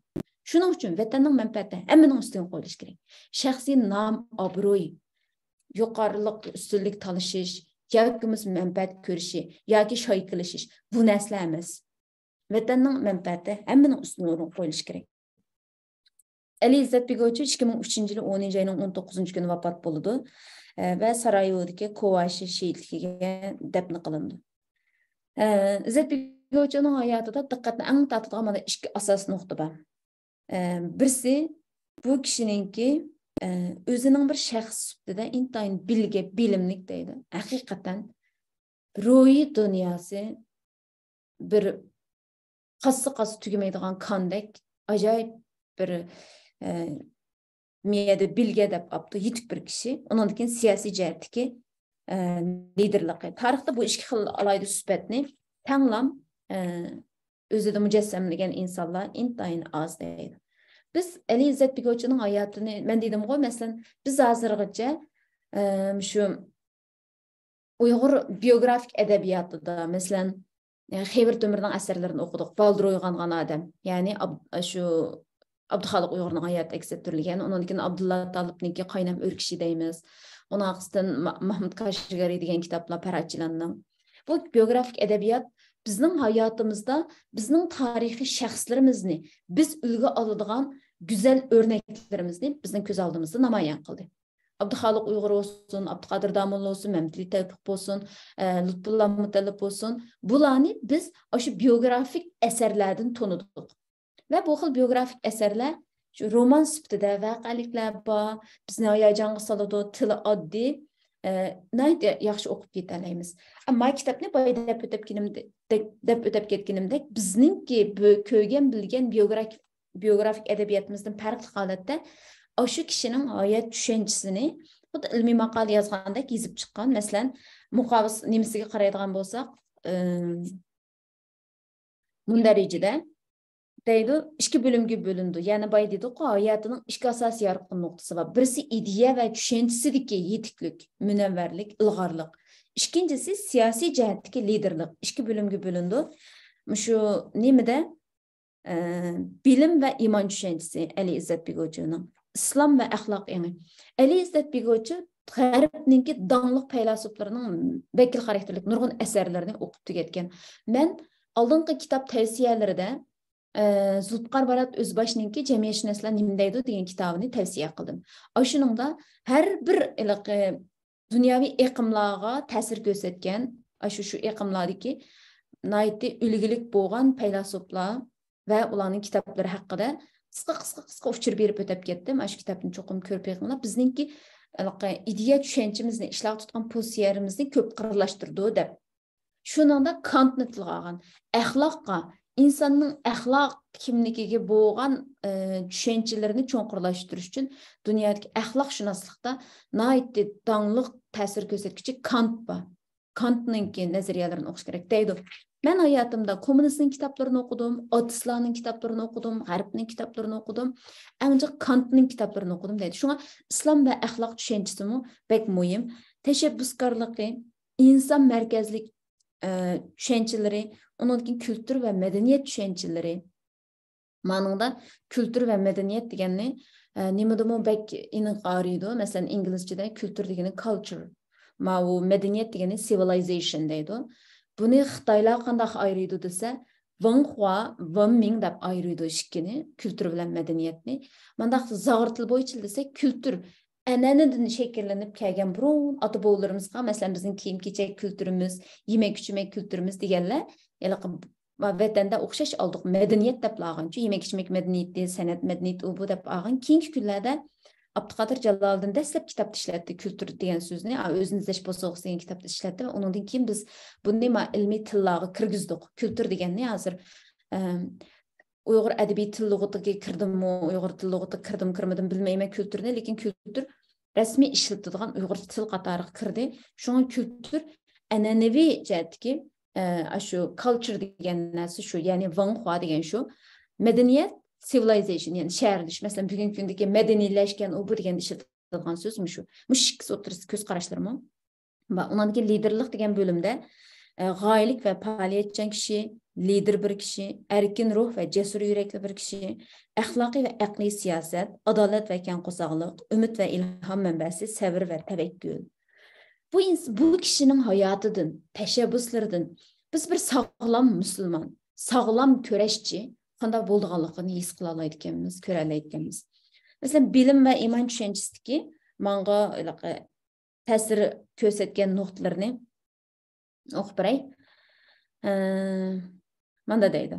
شۇنىڭ ئۈچۈن ۋەتەننىڭ مەنپەئەتى ھەممىنىڭ ئۈستىگە قويۇلۇشى كېرەك. شەخسىي نام، ئابرۇي، يۇقىرىلىق، ئۈستۈنلۈك تالىشىش ياكى بولمىسا مەنپەئەت كۆرۈشى ياكى شايكىلىشىش، بۇ نەرسىلەر ئەمەس. ۋەتەننىڭ مەنپەئەتى ھەممىنىڭ ئۈستىدىن ئورۇن قويۇلۇشى كېرەك. ئەلى ئىززەت بېگوۋىچ ئىككى مىڭ ئۈچىنچى يىلى ئونىنچى ئاينىڭ ئون توققۇزىنچى كۈنى ۋاپات بولىدۇ، ئە، ۋە سارايېۋودىكى كوۋاشى شېھىتلىكىگە دەپنە قىلىنىدۇ. ئە، ئىززەت بېگوۋىچنىڭ ھاياتىدا دىققەتنى ئەڭ تارتىدىغان مانا ئىككى ئاساسىي نۇقتا بار. ئە، بىرسى، بۇ كىشىنىڭكى، ئە، ئۆزىنىڭ بىر شەخس سۈپىتىدە ئىنتايىن بىلگە، بىلىملىك دەيدۇ. ھەقىقەتەن روھىي دۇنياسى بىر قازسا-قازسا تۈگىمەيدىغان كاندەك ئاجايىپ بىر، ئە، مىيەدە بىلگە دەپ ئاپتۇ، يېتىك بىر كىشى. ئۇنىڭدىن كېيىن سىياسىي جەھەتتىكى، ئە، لىدېرلىقى. تارىختا بۇ ئىككى خىل ئالاھىدە سۈپەتنى تەڭلام، ئە، ئۆزىدە مۇجەسسەملىگەن ئىنسانلار ئىنتايىن ئاز دەيدۇ. بىز ئەلى ئىززەت بېگوۋىچنىڭ ھاياتىنى، مەن دېدىمغۇ، مەسىلەن، بىز ھازىرغىچە، ئە، شۇ ئۇيغۇر بىيوگرافىك ئەدەبىياتىدا، مەسىلەن، خېۋىر تۆمۈرنىڭ ئەسەرلىرىنى ئوقۇدۇق. بالدۇر ئويغانغان ئادەم، يەنى ئاب-، شۇ ئابدۇخالىق ئۇيغۇرنىڭ ھاياتى ئەكس ئەتتۈرۈلگەن. ئۇنىڭدىن كېيىن ئابدۇللا تالىپنىڭكى قاينام ئۆركىشى دەيمىز. ئۇنىڭ ئارقىسىدىن ما-، مەھمۇد كاشغەرى دېگەن كىتابلار پەرھات جىلاننىڭ. بۇ بىيوگرافىك ئەدەبىيات بىزنىڭ ھاياتىمىزدا بىزنىڭ تارىخىي شەخسلىرىمىزنى، بىز ئۈلگە ئالىدىغان گۈزەل ئۆرنەكلىرىمىزنى بىزنىڭ كۆز ئالدىمىزدا نامايان قىلدى. ئابدۇخالىق ئۇيغۇر بولسۇن، ئابدۇقادىر داموللا بولسۇن، مەمتىلى تەۋپىق بولسۇن، ئە، لۇتپۇللا مۇتەللىپ بولسۇن، بۇلارنى بىز ئاشۇ بىيوگرافىك ئەسەرلەردىن تونۇدۇق. ۋە بۇ خىل بىيوگرافىك ئەسەرلەر شۇ رومان سۈپىتىدە ۋەقەلىكلەر بار، بىزنى ھاياجانغا سالىدۇ، تىلى ئاددىي. ئە، ناھايىتى ياخشى ئوقۇپ كېتەلەيمىز. ئەمما كىتابنى بايا دەپ ئۆتۈپ كېلىمدە-، دەپ، دەپ ئۆتۈپ كەتكىنىمدەك، بىزنىڭكى بۇ كۆرگەن، بىلگەن بىيوگراف-، بىيوگرافىك ئەدەبىياتىمىزدىن پەرقلىق ھالەتتە ئاشۇ كىشىنىڭ ھايات چۈشەنچىسىنى خۇددى ئىلمىي ماقالە يازغاندەك يېزىپ چىققان. مەسىلەن، مۇقاۋىس نېمىسىگە قارايدىغان بولساق، ئىم، مۇندەرىجىدە دەيدۇ، ئىككى بۆلۈمگە بۆلۈنىدۇ. يەنى بايا دېدۇققۇ، ھاياتىنىڭ ئىككى ئاساسىي يارقىن نۇقتىسى بار. بىرسى ئىدىيە ۋە چۈشەنچىسىدىكى يېتىكلىك، مۇنەۋۋەرلىك، ئىلغارلىق. ئىككىنچىسى سىياسىي جەھەتتىكى لىدېرلىق. ئىككى بۆلۈمگە بۆلۈنىدۇ. مۇشۇ نېمىدە، ئە، بىلىم ۋە ئىمان چۈشەنچىسى ئەلى ئىززەت بېگوچىنىڭ، ئىسلام ۋە ئەخلاق ئېڭى. ئەلى ئىززەت بېگوچى غەربنىڭكى داڭلىق پەيلاسوپلىرىنىڭ ۋەكىل خاراكتېرلىك نۇرغۇن ئەسەرلىرىنى ئوقۇپ تۈگەتكەن. مەن ئالدىنقى كىتاب تەۋسىيەلىرىدە، ئە، زۇلپىقار بارات ئۆزباشنىڭكى جەمئىيەتشۇناسلار نېمە دەيدۇ دېگەن كىتابىنى تەۋسىيە قىلدىم. ئاشۇنىڭدا ھەر بىر ھېلىقى دۇنياۋى ئېقىملارغا تەسىر كۆرسەتكەن، ئاشۇ، شۇ ئېقىملاردىكى ناھايىتى ئۈلگىلىك بولغان پەيلاسوپلار ۋە ئۇلارنىڭ كىتابلىرى ھەققىدە قىسقا، قىسقا، قىسقا ئۇچۇر بېرىپ ئۆتۈپ كەتتىم. ئاشۇ كىتابنى چوقۇم كۆرۈپ بېقىڭلار. بىزنىڭكى ھېلىقى ئىدىيە چۈشەنچىمىزنى، ئىشلارغا تۇتقان پوزىتسىيەمىزنى كۆپ قىرلاشتۇرىدۇ دەپ. شۇنىڭدا كانتنى تىلغا ئالغان. ئەخلاققا، ئىنساننىڭ ئەخلاق كىملىكىگە بولغان، ئى، چۈشەنچىلىرىنى چوڭقۇرلاشتۇرۇش ئۈچۈن دۇنيادىكى ئەخلاقشۇناسلىقتا ناھايىتى داڭلىق تەسىر كۆرسەتكۈچى كانت بار. كانتنىڭكى نەزەرىيەلىرىنى ئوقۇش كېرەك دەيدۇ. مەن ھاياتىمدا كوممۇنىستنىڭ كىتابلىرىنى ئوقۇدۇم، ئاتېئىستلارنىڭ كىتابلىرىنى ئوقۇدۇم، غەربنىڭ كىتابلىرىنى ئوقۇدۇم، ئەڭ جىق كانتنىڭ كىتابلىرىنى ئوقۇدۇم دەيدۇ. شۇڭا ئىسلام ۋە ئەخلاق چۈشەنچىسىمۇ بەك مۇھىم. تەشەببۇسكارلىقى، ئىنسان مەركەزلىك، ئە، چۈشەنچىلىرى، ئۇنىڭدىن كېيىن كۈلتۈر ۋە مەدەنىيەت چۈشەنچىلىرى. مانىڭدا كۈلتۈر ۋە مەدەنىيەت دېگەننى، ئە، نېمىدىمۇ بەك ئېنىق ئايرىيدۇ. مەسىلەن، ئىنگلىزچىدە كۈلتۈر دېگىنى كالچر، ماۋۇ مەدەنىيەت دېگىنى سىۋىلايزېيشن دەيدۇ. بۇنى خىتايلار قانداق ئايرىيدۇ دېسە، ۋېنخۇا، ۋېنمىڭ دەپ ئايرىيدۇ ئىككىنى، كۈلتۈر بىلەن مەدەنىيەتنى. مانداق زاغرا تىل بويىچە دېسەك، كۈلتۈر ئەنئەنىدىن شەكىللىنىپ كەلگەن بۇرۇن ئاتا-بوۋىلىرىمىزغا، مەسىلەن، بىزنىڭ كىيىم-كېچەك كۈلتۈرىمىز، يېمەك-ئىچمەك كۈلتۈرىمىز دېگەنلەر، ھېلىقى ۋەتەندە ئوخشاش ئالدۇق مەدەنىيەت دەپلا ئالغانچۇ، يېمەك-ئىچمەك مەدەنىيىتى، سەنئەت مەدەنىيىتى ئۇ بۇ دەپ ئالغان. كېيىنكى كۈنلەردە ئابدۇقادىر جالالىدىن دەسلەپ كىتابتا ئىشلەتتى كۈلتۈر دېگەن سۆزنى، ئا، ئۆزىنى ئىزدەش بوسۇغىسى دېگەن كىتابتا ئىشلەتتى ۋە ئۇنىڭدىن كېيىن بىز بۇنى ما ئىلمىي تىللارغا كىرگۈزدۇق. كۈلتۈر دېگەننى ھازىر، ئەم، ئۇيغۇر ئەدەبىي تىل لۇغىتىگە كىردىمۇ، ئۇيغۇر تىل لۇغىتىغا كىردىمۇ، كىرمىدىمۇ بىلمەيمەن كۈلتۈرنى، لېكىن كۈلتۈر رەسمىي ئىشلىتىدىغان ئۇيغۇر تىل قاتارىغا كىردى. شۇڭا كۈلتۈر ئەنئەنىۋى جەھەتتىكى، ئە، ئاشۇ كالچر دېگەن نەرسە شۇ، يەنى ۋېنخۇا دېگەن شۇ. مەدەنىيەت، سىۋىلايزېيشن، يەنى شەھەرلىشىش. مەسىلەن، بۈگۈنكى كۈندىكى مەدەنىيلەشكەن، ئۇ بۇ دېگەندە ئىشلىتىدىغان سۆز مۇشۇ. مۇشۇ ئىككىسى ئوتتۇرىسىدا كۆز قاراشلىرىمۇ بار. ئۇنىڭدىن كېيىن لىدېرلىق دېگەن بۆلۈمدە، ئە، غايىلىك ۋە پائالىيەتچان كىشى، لىدېر بىر كىشى، ئەركىن روھ ۋە جەسۇر يۈرەكلىك بىر كىشى، ئەخلاقىي ۋە ئەقلىي سىياسەت، ئادالەت ۋە كەڭ قورساقلىق، ئۈمىد ۋە ئىلھام مەنبەسى، سەۋر ۋە تەۋەككۈل. بۇ ئىنس-، بۇ كىشىنىڭ ھاياتىدىن، تەشەببۇسلىرىدىن بىز بىر ساغلام مۇسۇلمان، ساغلام كۈرەشچى قانداق بولىدىغانلىقىنى ھېس قىلالايدىكەنمىز، كۆرەلەيدىكەنمىز. مەسىلەن، بىلىم ۋە ئىمان چۈشەنچىسىدىكى ماڭغا ھېلىقى تەسىر كۆرسەتكەن نۇقتىلىرىنى ئوقۇپ بېرەي. ئە، ماندا دەيدۇ.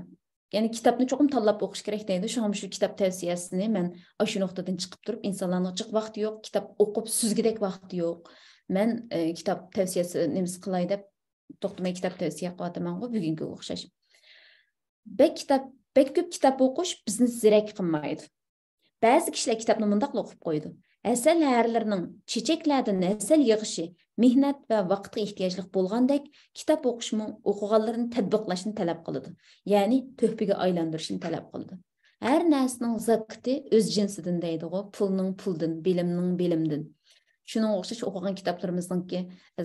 يەنى كىتابنى چوقۇم تاللاپ ئوقۇش كېرەك دەيدۇ. شۇڭا مۇشۇ كىتاب تەۋسىيەسىنى مەن ئاشۇ نۇقتىدىن چىقىپ تۇرۇپ، ئىنسانلارنىڭ جىق ۋاقتى يوق، كىتاب ئوقۇپ سۈزگۈدەك ۋاقتى يوق. مەن، ئە، كىتاب تەۋسىيەسى نېمىسى قىلاي دەپ توختىماي كىتاب تەۋسىيە قىلىۋاتىمەنغۇ، بۈگۈنگىگە ئوخشاش. بەك كىتاب، بەك كۆپ كىتاب ئوقۇش بىزنى زېرەك قىلمايدۇ. بەزى كىشىلەر كىتابنى مۇنداقلا ئوقۇپ قويىدۇ. ھەسەل ھەرىلىرىنىڭ چېچەكلەردىن ھەسەل يىغىشى مېھنەت ۋە ۋاقىتقا ئېھتىياجلىق بولغاندەك، كىتاب ئوقۇشمۇ ئوقۇغانلىرىنى تەتبىقلاشنى تەلەپ قىلىدۇ. يەنى تۆھپىگە ئايلاندۇرۇشنى تەلەپ قىلىدۇ. ھەر نەرسىنىڭ زاكىتى ئۆز جىنسىدىن دەيدىغۇ، پۇلنىڭ پۇلدىن، بىلىمنىڭ بىلىمدىن. شۇنىڭغا ئوخشاش ئوقۇغان كىتابلىرىمىزنىڭكى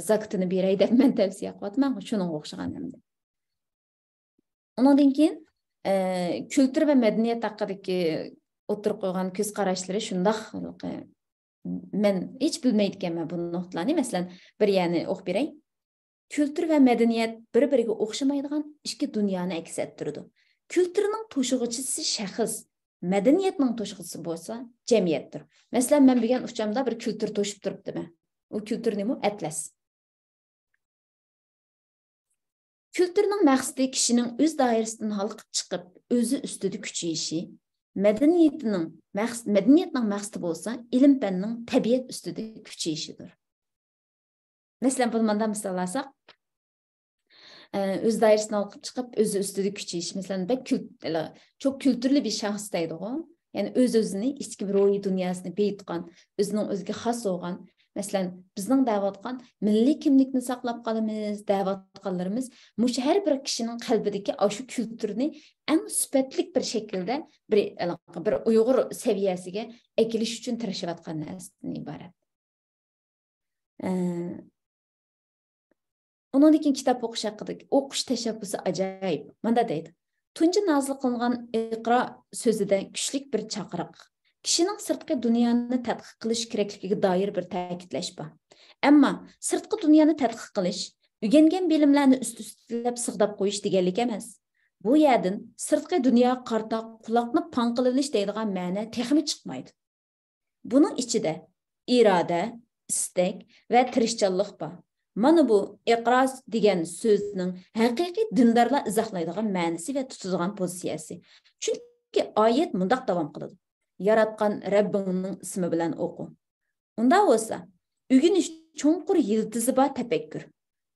زاكىتىنى بېرەي دەپ مەن تەۋسىيە قىلىۋاتىمەن، شۇنىڭغا ئوخشىغان ئەمدى. ئۇنىڭدىن كېيىن، ئە، كۈلتۈر ۋە مەدەنىيەت ھەققىدىكى ئوتتۇرىغا قويغان كۆز قاراشلىرى شۇنداق، مەن ھېچ بىلمەيدىكەنمەن بۇ نۇقتىلارنى. مەسىلەن، بىر يەرنى ئوقۇپ بېرەي. كۈلتۈر ۋە مەدەنىيەت بىر-بىرىگە ئوخشىمايدىغان ئىككى دۇنيانى ئەكس ئەتتۈرىدۇ. كۈلتۈرنىڭ توشۇغۇچىسى شەخس، مەدەنىيەتنىڭ توشۇغۇچىسى بولسا جەمئىيەتتۇر. مەسىلەن، مەن بۈگۈن ئۇچامدا بىر كۈلتۈر توشۇپ تۇرۇپتىمەن. ئۇ كۈلتۈر نېمە؟ ئەتلەس. كۈلتۈرنىڭ مەقسىتى كىشىنىڭ ئۆز دائىرىسىدىن ھالقىپ چىقىپ، ئۆزى ئۈستىدە كۈچىيىشى، مەدەنىيىتىنىڭ مەقس-، مەدەنىيەتنىڭ مەقسىتى بولسا ئىلىم-پەننىڭ تەبىئەت ئۈستىدە كۈچىيىشىدۇر. مەسىلەن، بۇنى مۇنداق مىسال ئالساق، ئە، ئۆز دائىرىسىنى ھالقىپ چىقىپ، ئۆزى ئۈستىدە كۈچىيىش. مەسىلەن، بەك كۈل-، ئىلا، çok كۈلتۈرلۈك بىر شەخس دەيدىغۇ. يەنى ئۆز-ئۆزىنى ئىچكى بىر روھىي دۇنياسىنى بېيىتقان، ئۆزىنىڭ ئۆزىگە خاس بولغان. مەسىلەن، بىزنىڭ دەۋاتقان مىللىي كىملىكنى ساقلاپ قالىمىز دەۋاتقانلىرىمىز مۇشۇ ھەر بىر كىشىنىڭ قەلبىدىكى ئاشۇ كۈلتۈرنى ئەڭ سۈپەتلىك بىر شەكىلدە بىر، بىر ئۇيغۇر سەۋىيەسىگە ئەكېلىش ئۈچۈن تىرىشىۋاتقان نەرسىدىن ئىبارەت. ئە، ئۇنىڭدىن كېيىن كىتاب ئوقۇش ھەققىدە، ئوقۇش تەشەببۇسى ئاجايىپ. مۇنداق دەيدۇ: تۇنجى نازىل قىلىنغان ئىقرا سۆزىدە كۈچلۈك بىر چاقىرىق، كىشىنىڭ سىرتقى دۇنيانى تەتقىق قىلىش كېرەكلىكىگە دائىر بىر تەكىتلەش بار. ئەمما سىرتقى دۇنيانى تەتقىق قىلىش، ئۆگەنگەن بىلىملەرنى ئۈست-ئۈستىلەپ سىغداپ قويۇش دېگەنلىك ئەمەس. بۇ يەردىن سىرتقى دۇنياغا قارىتا قۇلاقنى پاڭ قىلىۋېلىش دەيدىغان مەنە تېخىمۇ چىقمايدۇ. بۇنىڭ ئىچىدە ئىرادە، ئىستەك ۋە تىرىشچانلىق بار. مانا بۇ ئىقرا دېگەن سۆزنىڭ ھەقىقىي دىندارلار ئىزاھلايدىغان مەنىسى ۋە تۇتىدىغان پوزىتسىيەسى. چۈنكى ئايەت مۇنداق داۋام قىلىدۇ: «ياراتقان رەببىڭنىڭ ئىسمى بىلەن ئوقۇ.» ئۇنداق بولسا، ئۆگىنىش چوڭقۇر يىلتىزى بار تەپەككۇر.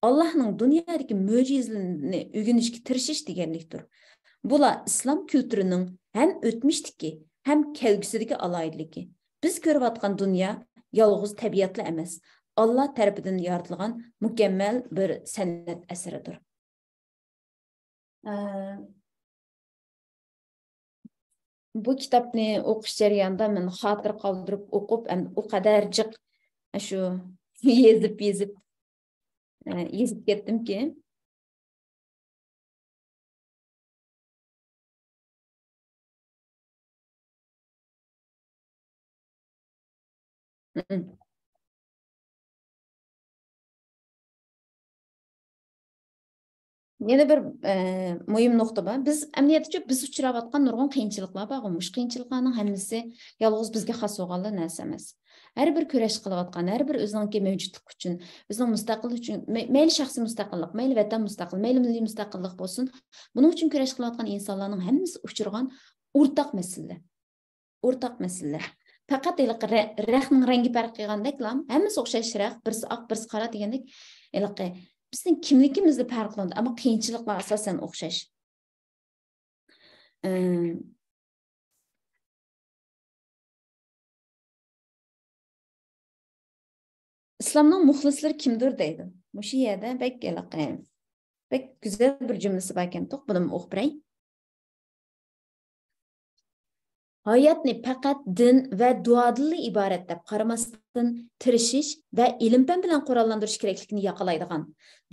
ئاللاھنىڭ دۇنيادىكى مۆجىزىلىرىنى ئۆگىنىشكە تىرىشىش دېگەنلىكتۇر. بۇلار ئىسلام كۈلتۈرىنىڭ ھەم ئۆتمۈشتىكى، ھەم كەلگۈسىدىكى ئالاھىدىلىكى. بىز كۆرۈۋاتقان دۇنيا يالغۇز تەبىئەتلا ئەمەس، ئاللا تەرىپىدىن يارىتىلغان مۇكەممەل بىر سەنئەت ئەسىرىدۇر. ئە، بۇ كىتابنى ئوقۇش جەريانىدا مەن خاتىرە قالدۇرۇپ ئوقۇپ، ئەمدى ئۇ قەدەر جىق شۇ يېزىپ، يېزىپ، ئە، يېزىپ كەتتىمكى. يەنە بىر، ئە، مۇھىم نۇقتا بار. بىز ئەمەلىيەتتىچۇ، بىز ئۇچراۋاتقان نۇرغۇن قىيىنچىلىقلار بارغۇ. مۇشۇ قىيىنچىلىقلارنىڭ ھەممىسى يالغۇز بىزگە خاس بولغانلا نەرسە ئەمەس. ھەر بىر كۈرەش قىلىۋاتقان، ھەر بىر ئۆزىنىڭكى مەۋجۇتلۇقى ئۈچۈن، ئۆزىنىڭ مۇستەقىللىقى ئۈچۈن، مەي-، مەيلى شەخسىي مۇستەقىللىق، مەيلى ۋەتەن مۇستەقىللىقى، مەيلى مىللىي مۇستەقىللىق بولسۇن، بۇنىڭ ئۈچۈن كۈرەش قىلىۋاتقان ئىنسانلارنىڭ ھەممىسى ئۇچرىغان ئورتاق مەسىلىلەر. ئورتاق مەسىلىلەر. پەقەت ھېلىقى رە-، رەختنىڭ رەڭگى پەرق قىلغاندەكلا، ھەممىسى ئوخشاش رەخت، بىرسى ئاق، بىرسى قارا دېگەندەك، ھېلىقى بىزنىڭ كىملىكىمىزدە پەرقلىنىدۇ، ئەمما قىيىنچىلىقلار ئاساسەن ئوخشاش. ئىم، ئىسلامنىڭ مۇخلىسلىرى كىمدۇر دەيدۇ. مۇشۇ يەردە بەك ھېلىقى، بەك گۈزەل بىر جۈملىسى باركەنتۇق، بۇنىمۇ ئوقۇپ بېرەي. ھاياتنى پەقەت دىن ۋە دۇئادىنلا ئىبارەت دەپ قارىماستىن، تىرىشىش ۋە ئىلىم-پەن بىلەن قوراللاندۇرۇش كېرەكلىكىنى ياقىلايدىغان،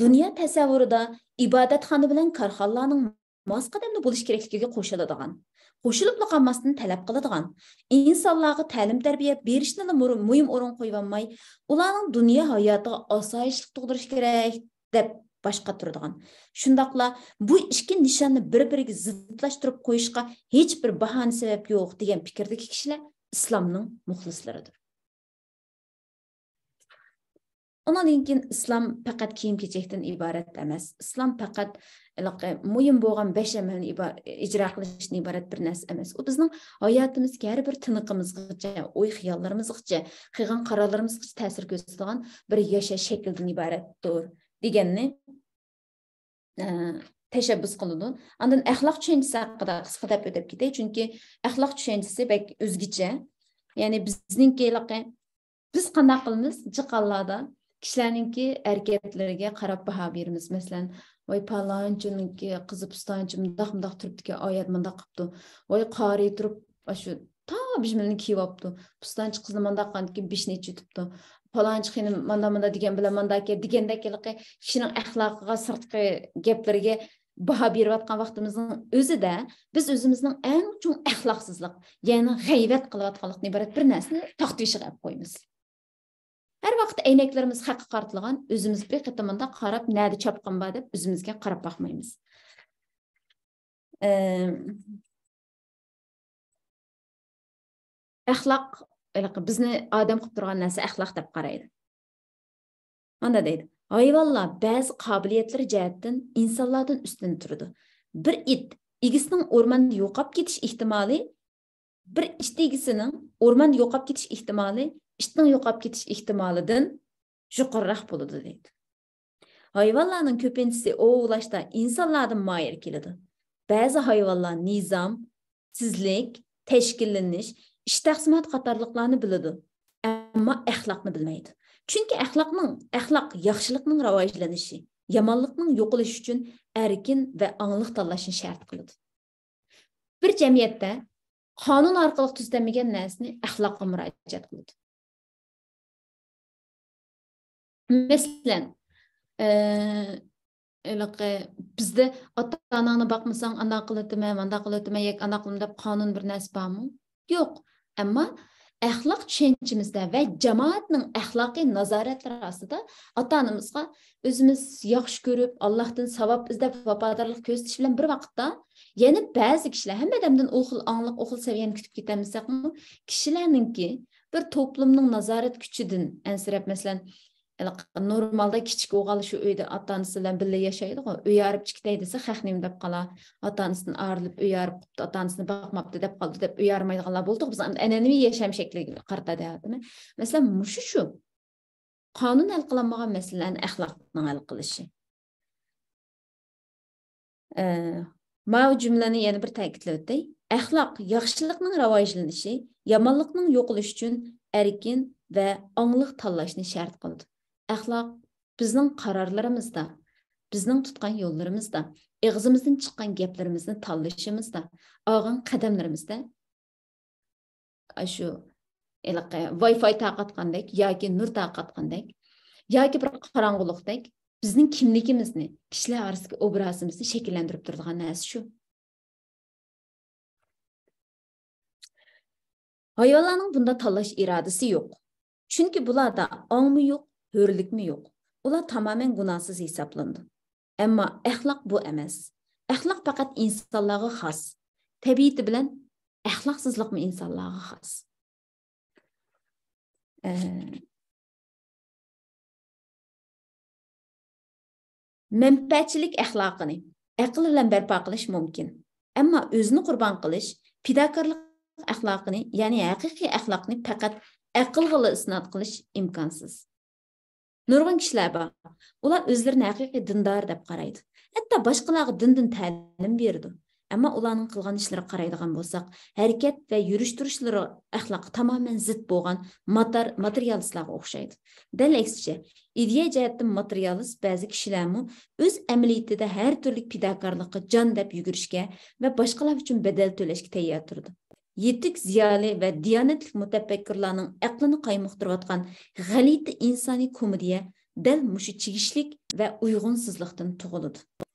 دۇنيا تەسەۋۋۇرىدا ئىبادەتخانا بىلەن كارخانىلارنىڭ ماس قەدەمدە بولۇش كېرەكلىكىگە قوشۇلىدىغان، قوشۇلۇپلا قالماستىن تەلەپ قىلىدىغان، ئىنسانلارغا تەلىم-تەربىيە بېرىشنىلا مۇر-، مۇھىم ئورۇنغا قويۇۋالماي، ئۇلارنىڭ دۇنيا ھاياتىغا ئاسايىشلىق تۇغدۇرۇش كېرەك دەپ باش قاتۇرىدىغان، شۇنداقلا بۇ ئىككى نىشاننى بىر-بىرىگە زىتلاشتۇرۇپ قويۇشقا ھېچ بىر باھانە سەۋەب يوق دېگەن پىكىردىكى كىشىلەر ئىسلامنىڭ مۇخلىسلىرىدۇر. ئۇنىڭدىن كېيىن ئىسلام پەقەت كىيىم-كېچەكتىن ئىبارەت ئەمەس. ئىسلام پەقەت ھېلىقى مۇھىم بولغان بەش ئەمەلنى ئىبا-، ئىجرا قىلىشتىن ئىبارەت بىر نەرسە ئەمەس. ئۇ بىزنىڭ ھاياتىمىزدىكى ھەر بىر تىنىقىمىزغىچە، ئوي-خىياللىرىمىزغىچە، قىلغان قارارلىرىمىزغىچە تەسىر كۆرسىتىدىغان بىر ياشاش شەكلىدىن ئىبارەتتۇر دېگەننى، ئە، تەشەببۇس قىلىدۇ. ئاندىن ئەخلاق چۈشەنچىسى ھەققىدە قىسقا دەپ ئۆتۈپ كېتەي، چۈنكى ئەخلاق چۈشەنچىسى بەك ئۆزگىچە. يەنى بىزنىڭكى ھېلىقى بىز قانداق قىلىمىز؟ جىق ھاللاردا كىشىلەرنىڭكى ھەرىكەتلىرىگە قاراپ باھا بېرىمىز. مەسىلەن، ۋاي، پالانچىنىڭكى قىزى پۇستانچى مۇنداق، مۇنداق تۇرۇپتىكەن، ئايەت مۇنداق قىپتۇ. ۋاي، قارىي تۇرۇپ، ئاشۇ تا بىژمىلىنى كىيىۋاپتۇ. پۇستانچى قىزنى مۇنداق قىلغاندىكىن بېشىنى ئېچىۋېتىپتۇ. پالانچى خېنىم ماندا، ماندا دېگەن بىلەن مانداكەن دېگەندەك ھېلىقى كىشىنىڭ ئەخلاقىغا، سىرتقى گەپلىرىگە باھا بېرىۋاتقان ۋاقتىمىزنىڭ ئۆزىدە بىز ئۆزىمىزنىڭ ئەڭ چوڭ ئەخلاقسىزلىق، يەنى غەيۋەت قىلىۋاتقانلىقتىن ئىبارەت بىر نەرسىنى تاختا بېشىغا ئېلىپ قويىمىز. ھەر ۋاقىت ئەينەكلىرىمىز ھەققە قارىتىلغان، ئۆزىمىز بىر قېتىم مۇنداق قاراپ، نەدە چاپقۇن بار دەپ ئۆزىمىزگە قاراپ باقمايمىز. ئەم، ئەخلاق، ھېلىقى بىزنى ئادەم قىلىپ تۇرغان نەرسە ئەخلاق دەپ قارايدۇ. مانا دەيدۇ، ھايۋانلار بەزى قابىلىيەتلىرى جەھەتتىن ئىنسانلاردىن ئۈستۈن تۇرىدۇ. بىر ئىت ئىگىسىنىڭ ئورماندا يوقاپ كېتىش ئېھتىمالى، بىر ئىت ئىگىسىنىڭ ئورماندا يوقاپ كېتىش ئېھتىمالى ئىتنىڭ يوقاپ كېتىش ئېھتىمالىدىن يۇقىرىراق بولىدۇ دەيدۇ. ھايۋانلارنىڭ كۆپىنچىسى ئوۋلاشتا ئىنسانلاردىن ماھىر كېلىدۇ. بەزى ھايۋانلار نىزام، تېزلىك، تەشكىللىنىش، ئىش تەقسىماتى قاتارلىقلارنى بىلىدۇ. ئەمما ئەخلاقنى بىلمەيدۇ. چۈنكى ئەخلاقنىڭ، ئەخلاق ياخشىلىقنىڭ راۋاجلىنىشى، يامانلىقنىڭ يوقىلىشى ئۈچۈن ئەركىن ۋە ئاڭلىق تاللاشنى شەرت قىلىدۇ. بىر جەمئىيەتتە قانۇن ئارقىلىق تۈزىتەلمىگەن نەرسىنى ئەخلاققا مۇراجىئەت قىلىدۇ. مەسىلەن، ئە، ھېلىقى بىزدە «ئاتا-ئاناڭنى باقمىساڭ، ئانداق قىلىۋېتىمەن، مانداق قىلىۋېتىمەن» ياكى «ئانداق قىلىمەن» دەپ قانۇن بىر نەرسە بارمۇ؟ يوق. ئەمما ئەخلاق چۈشەنچىمىزدە ۋە جامائەتنىڭ ئەخلاقىي نازارەتلىرى ئاستىدا ئاتا-ئانىمىزغا ئۆزىمىز ياخشى كۆرۈپ، ئاللاھتىن ساۋاب ئىزدەپ، ۋاپادارلىق كۆرسىتىش بىلەن بىر ۋاقىتتا، يەنە بەزى كىشىلەر، ھەممە ئادەمدىن ئۇ خىل ئاڭلىق، ئۇ خىل سەۋىيەنى كۈتۈپ كېتەلمىسەكمۇ، كىشىلەرنىڭكى بىر توپلۇمنىڭ نازارەت كۈچىدىن ئەنسىرەپ، مەسىلەن، ھېلىقى نورمالدا كىچىك ئوغۇل شۇ ئۆيدە ئاتا-ئانىسى بىلەن بىللە ياشايدىغۇ، ئۆي ئايرىپ چىكىتەي دېسە، خەق نېمە دەپ قالا، ئاتا-ئانىسىدىن ئايرىلىپ ئۆي ئايرىپ قوپتۇ، ئاتا-ئانىسىنى باقماپتۇ دەپ قالىدۇ دەپ ئۆي ئايرىمايدىغانلار بولدۇق بىز ئەنئەنىۋى ياشام شەكلىگە قارىتا دەۋاتىمەن. مەسىلەن، مۇشۇ شۇ. قانۇن ھەل قىلالمىغان مەسىلىلەرنى ئەخلاقنىڭ ھەل قىلىشى. ئە، ماۋۇ جۈملىنى يەنە بىر تەكىتلەپ ئۆتەي. ئەخلاق ياخشىلىقنىڭ راۋاجلىنىشى، يامانلىقنىڭ يوقىلىشى ئۈچۈن ئەركىن ۋە ئاڭلىق تاللاشنى شەرت قىلىدۇ. ئەخلاق بىزنىڭ قارارلىرىمىزدا، بىزنىڭ تۇتقان يوللىرىمىزدا، ئېغىزىمىزدىن چىققان گەپلىرىمىزنى تاللىشىمىزدا، ئالغان قەدەملىرىمىزدە ئاشۇ ھېلىقى ۋاي فاي تارقاتقاندەك ياكى نۇر تارقاتقاندەك ياكى بىر قاراڭغۇلۇقتەك بىزنىڭ كىملىكىمىزنى، كىشىلەر ئارىسىدىكى ئوبرازىمىزنى شەكىللەندۈرۈپ تۇرىدىغان نەرسە شۇ. ھايۋانلارنىڭ بۇنداق تاللاش ئىرادىسى يوق. چۈنكى بۇلاردا ئاڭمۇ يوق، ھۆرلۈكمۇ يوق. ئۇلار تامامەن گۇناھسىز ھېسابلىنىدۇ. ئەمما ئەخلاق بۇ ئەمەس. ئەخلاق پەقەت ئىنسانلارغا خاس. تەبىئىتى بىلەن ئەخلاقسىزلىقمۇ ئىنسانلارغا خاس. ئە، مەنپەئەتچىلىك ئەخلاقىنى ئەقىل بىلەن بەرپا قىلىش مۇمكىن. ئەمما ئۆزىنى قۇربان قىلىش، پىداكارلىق ئەخلاقىنى، يەنى ھەقىقىي ئەخلاقنى پەقەت ئەقىلغىلا ئىسناد قىلىش ئىمكانسىز. نۇرغۇن كىشىلەر بار. ئۇلار ئۆزلىرىنى ھەقىقىي دىندار دەپ قارايدۇ. ھەتتا باشقىلارغا دىندىن تەلىم بېرىدۇ. ئەمما ئۇلارنىڭ قىلغان ئىشلىرىغا قارايدىغان بولساق، ھەرىكەت ۋە يۈرۈش-تۇرۇشلىرى ئەخلاققا تامامەن زىت بولغان ماتار-، ماتېرىيالىستلارغا ئوخشايدۇ. دەل ئەكسىچە، ئىدىيە جەھەتتىن ماتېرىيالىست بەزى كىشىلەرمۇ ئۆز ئەمەلىيىتىدە ھەر تۈرلۈك پىداكارلىققا جان دەپ يۈگۈرۈشكە ۋە باشقىلار ئۈچۈن بەدەل تۆلەشكە تەييار تۇرىدۇ. يېتىك زىيالىي ۋە دىيانەتلىك مۇتەپەككۇرلارنىڭ ئەقلىنى قايمۇقتۇرۇۋاتقان غەلىتە ئىنسانىي كومېدىيە دەل مۇشۇ چىگىشلىك ۋە ئۇيغۇنسىزلىقتىن تۇغۇلىدۇ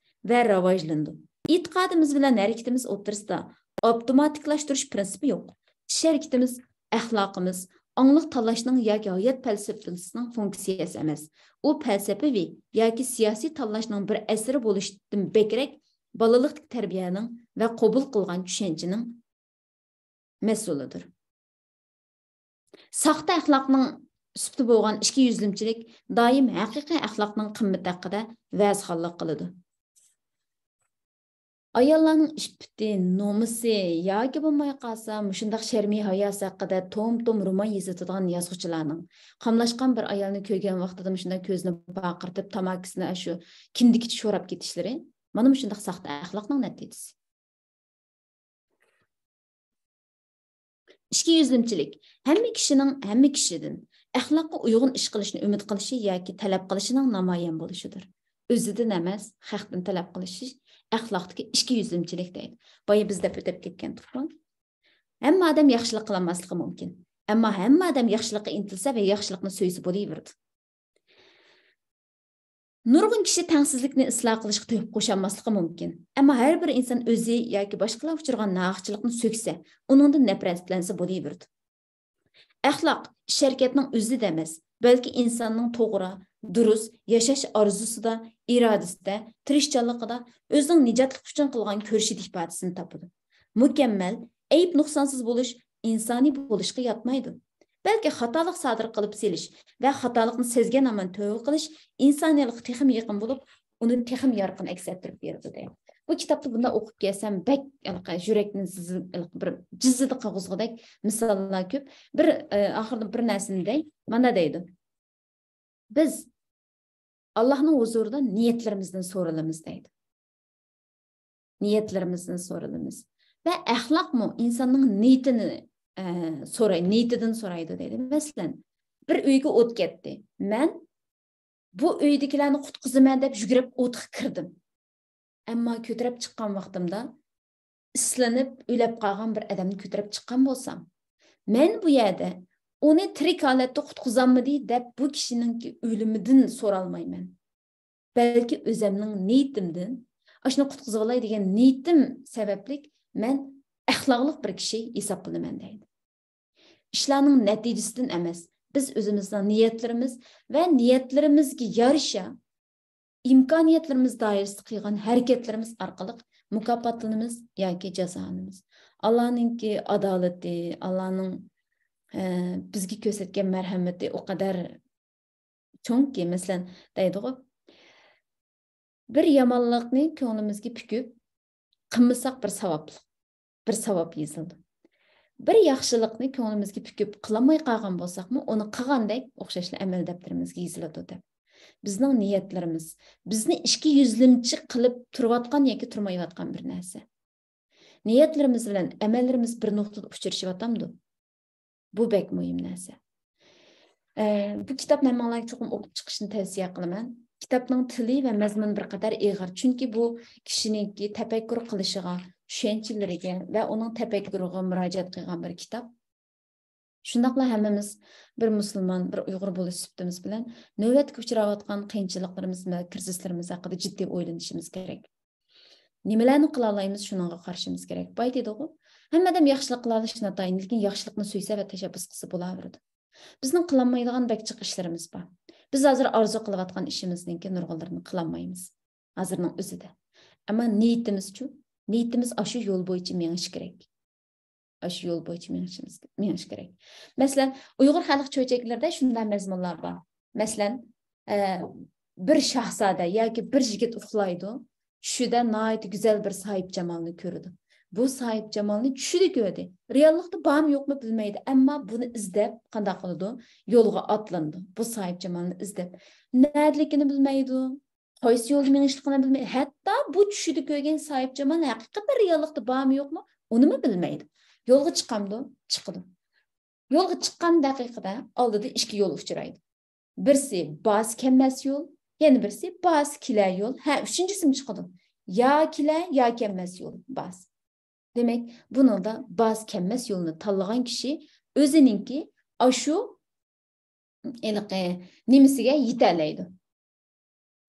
ۋە راۋاجلىنىدۇ. ئېتىقادىمىز بىلەن ھەرىكىتىمىز ئوتتۇرىسىدا ئاپتوماتىكلاشتۇرۇش پىرىنسىپى يوق. ئىش ھەرىكىتىمىز، ئەخلاقىمىز، ئاڭلىق تاللاشنىڭ ياكى ھايات پەلسەپىسىنىڭ فۇنكسىيەسى ئەمەس. ئۇ پەلسەپىۋى ياكى سىياسىي تاللاشنىڭ بىر ئەسىرى بولۇشتىن بەكرەك، بالىلىقتىكى تەربىيەنىڭ ۋە قوبۇل قىلغان چۈشەنچىنىڭ مەسئۇلىدۇر. ساختا ئەخلاقنىڭ سۈپىتى بولغان ئىككى يۈزلىمىچىلىك دائىم ھەقىقىي ئەخلاقنىڭ قىممىتى ھەققىدە ۋەزخانلىق قىلىدۇ. ئاياللارنىڭ ئىپپىتى، نومۇسى ياكى بولماي قالسا، مۇشۇنداق شەرمى ھاياسى ھەققىدە توم-توم رومان يېزىۋېتىدىغان يازغۇچىلارنىڭ، قاملاشقان بىر ئايالنى كۆرگەن ۋاقتىدا مۇشۇنداق كۆزىنى پارقىرىتىپ، تاماكىسىنى ئاشۇ كىندىكىچە شوراپ كېتىشلىرى، مانا مۇشۇنداق ساختا ئەخلاقنىڭ نەتىجىسى. ئىككى يۈزلىمىچىلىك، ھەممە كىشىنىڭ ھەممە كىشىدىن ئەخلاققا ئۇيغۇن ئىش قىلىشنى ئۈمىد قىلىشى ياكى تەلەپ قىلىشىنىڭ نامايان بولۇشىدۇر. ئۆزىدىن ئەمەس، خەقتىن تەلەپ قىلىشى ئەخلاقتىكى ئىككى يۈزلىمىچىلىك دەيدۇ. بايا بىز دەپ ئۆتۈپ كەتكەنتۇققۇ. ھەممە ئادەم ياخشىلىق قىلالماسلىقى مۇمكىن. ئەمما ھەممە ئادەم ياخشىلىققا ئىنتىلسە ۋە ياخشىلىقنى سۆيسە بولۇۋېرىدۇ. نۇرغۇن كىشى تەڭسىزلىكنى ئىسلاھ قىلىشقا تۆھپە قوشالماسلىقى مۇمكىن. ئەمما ھەر بىر ئىنسان ئۆزى ياكى باشقىلار ئۇچرىغان ناھەقچىلىقنى سۆكسە، ئۇنىڭدىن نەپرەتلەنسە بولۇۋېرىدۇ. ئەخلاق ئىش-ھەرىكەتنىڭ ئۆزىدە ئەمەس، بەلكى ئىنساننىڭ توغرا، دۇرۇس ياشاش ئارزۇسىدا، ئىرادىسىدە، تىرىشچانلىقىدا، ئۆزىنىڭ نىجاتلىقى ئۈچۈن قىلغان كۈرىشىدە ئىپادىسىنى تاپىدۇ. مۇكەممەل، ئەيىب-نۇقسانسىز بولۇش ئىنسانىي بولۇشقا ياتمايدۇ. بەلكى خاتالىق سادىر قىلىپ سېلىش ۋە خاتالىقنى سەزگەن ھامان تۆۋە قىلىش ئىنسانىيلىققا تېخىمۇ يېقىن بولۇپ، ئۇنى تېخىمۇ يارقىن ئەكس ئەتتۈرۈپ بېرىدۇ دەيدۇ. بۇ كىتابنى بۇنداق ئوقۇپ كەلسەم، بەك ھېلىقى يۈرەكنى زىزىل-، ھېلىقى بىر جىززىدە قىلغۇزغۇدەك مىساللار كۆپ. بىر، ئە، ئاخىرىدا بىر نەرسىنى دەي، مانا دەيدۇ. بىز ئاللاھنىڭ ھۇزۇرىدا نىيەتلىرىمىزدىن سورىلىمىز دەيدۇ. نىيەتلىرىمىزدىن سورىلىمىز. ۋە ئەخلاقمۇ ئىنساننىڭ نىيىتىنى، ئە، سوراي-، نىيىتىدىن سورايدۇ دەيدۇ. مەسىلەن، بىر ئۆيگە ئوت كەتتى. مەن بۇ ئۆيدىكىلەرنى قۇتقۇزىمەن دەپ يۈگۈرۈپ ئوتقا كىردىم. ئەمما كۆتۈرۈپ چىققان ۋاقتىمدا ئىسلىنىپ ئۆلۈپ قالغان بىر ئادەمنى كۆتۈرۈپ چىققان بولسام، مەن بۇ يەردە ئۇنى تىرىك ھالەتتە قۇتقۇزالمىدى دەپ بۇ كىشىنىڭكى ئۆلۈمىدىن سورالمايمەن. بەلكى ئۆزەمنىڭ نىيىتىمدىن، ئاشۇنى قۇتقۇزۇۋالاي دېگەن نىيىتىم سەۋەبلىك مەن ئەخلاقلىق بىر كىشى ھېسابلىنىمەن دەيدۇ. ئىشلارنىڭ نەتىجىسىدىن ئەمەس، بىز ئۆزىمىزنىڭ نىيەتلىرىمىز ۋە نىيەتلىرىمىزگە يارىشا ئىمكانىيەتلىرىمىز دائىرىسىدە قىلغان ھەرىكەتلىرىمىز ئارقىلىق مۇكاپاتلىنىمىز ياكى جازالىنىمىز. ئاللانىڭكى ئادالىتى، ئاللانىڭ، ئە، بىزگە كۆرسەتكەن مەرھەمىتى ئۇ قەدەر چوڭكى، مەسىلەن، دەيدىغۇ، بىر يامانلىقنى كۆڭلىمىزگە پۈكۈپ قىلمىساق، بىر ساۋابلىق، بىر ساۋاب يېزىلىدۇ. بىر ياخشىلىقنى كۆڭلىمىزگە پۈكۈپ قىلالماي قالغان بولساقمۇ، ئۇنى قىلغاندەك ئوخشاشلا ئەمەل دەپتىرىمىزگە يېزىلىدۇ دەپ. بىزنىڭ نىيەتلىرىمىز، بىزنى ئىككى يۈزلىمىچى قىلىپ تۇرۇۋاتقان ياكى تۇرمايۋاتقان بىر نەرسە. نىيەتلىرىمىز بىلەن ئەمەللىرىمىز بىر نۇقتىدا ئۇچرىشىۋاتامدۇ؟ بۇ بەك مۇھىم نەرسە. ئە، بۇ كىتابنى ھەممىڭلارغا چوقۇم ئوقۇپ چىقىشنى تەۋسىيە قىلىمەن. كىتابنىڭ تىلى ۋە مەزمۇنى بىر قەدەر ئېغىر، چۈنكى بۇ كىشىنىڭكى تەپەككۇر قىلىشىغا، چۈشەنچىلىرىگە ۋە ئۇنىڭ تەپەككۇرىغا مۇراجىئەت قىلغان بىر كىتاب. شۇنداقلا ھەممىمىز بىر مۇسۇلمان، بىر ئۇيغۇر بولۇش سۈپىتىمىز بىلەن نۆۋەتتىكى ئۇچراۋاتقان قىيىنچىلىقلىرىمىز ۋە كىرىزىسلىرىمىز ھەققىدە جىددىي ئويلىنىشىمىز كېرەك. نېمىلەرنى قىلالايمىز، شۇنىڭغا قارىشىمىز كېرەك. باي دېدىغۇ، ھەممە ئادەم ياخشىلىق قىلالىشى ناتايىن، لېكىن ياخشىلىقنى سۆيسە ۋە تەشەببۇس قىلسا بولاۋېرىدۇ. بىزنىڭ قىلالمايدىغان بەك جىق ئىشلىرىمىز بار. بىز ھازىر ئارزۇ قىلىۋاتقان ئىشىمىزنىڭكى نۇرغۇنلىرىنى قىلالمايمىز ھازىرنىڭ ئۆزىدە. ئەمما نىيىتىمىزچۇ؟ نىيىتىمىز ئاشۇ يول بويىچە مېڭىشى كېرەك. ئاشۇ يول بويىچە مېڭىشىمىز، مېڭىش كېرەك. مەسىلەن، ئۇيغۇر خەلق چۆچەكلىرىدە شۇنداق مەزمۇنلار بار. مەسىلەن، ئە، بىر شاھزادە ياكى بىر يىگىت ئۇخلايدۇ. چۈشىدە ناھايىتى گۈزەل بىر ساھىبجامالنى كۆرىدۇ. بۇ ساھىبجامالنى چۈشىدە كۆردى. رېئاللىقتا بارمۇ يوقمۇ بىلمەيدۇ، ئەمما بۇنى ئىزدەپ قانداق قىلىدۇ؟ يولغا ئاتلىنىدۇ. بۇ ساھىبجامالنى ئىزدەپ. نەدىلىكىنى بىلمەيدۇ. قايسى يولدا مېڭىشلىقىنى بىلمەيدۇ. ھەتتا بۇ چۈشىدە كۆرگەن ساھىبجامال ھەقىقەتەن رېئاللىقتا بارمۇ يوقمۇ، ئۇنىمۇ بىلمەيدۇ. يولغا چىقامدۇ؟ چىقىدۇ. يولغا چىققان دەقىقىدە ئالدىدا ئىككى يول ئۇچرايدۇ. بىرسى بارسا كەممەس يول، يەنە بىرسى بارسا كېلەر يول. ھە، ئۈچىنچىسىمۇ چىقىدۇ. يا كېلەر، يا كەممەس يول بارسا. دېمەك، بۇنىڭدا بارسا كەممەس يولنى تاللىغان كىشى ئۆزىنىڭكى ئاشۇ ھېلىقى نېمىسىگە يېتەلەيدۇ.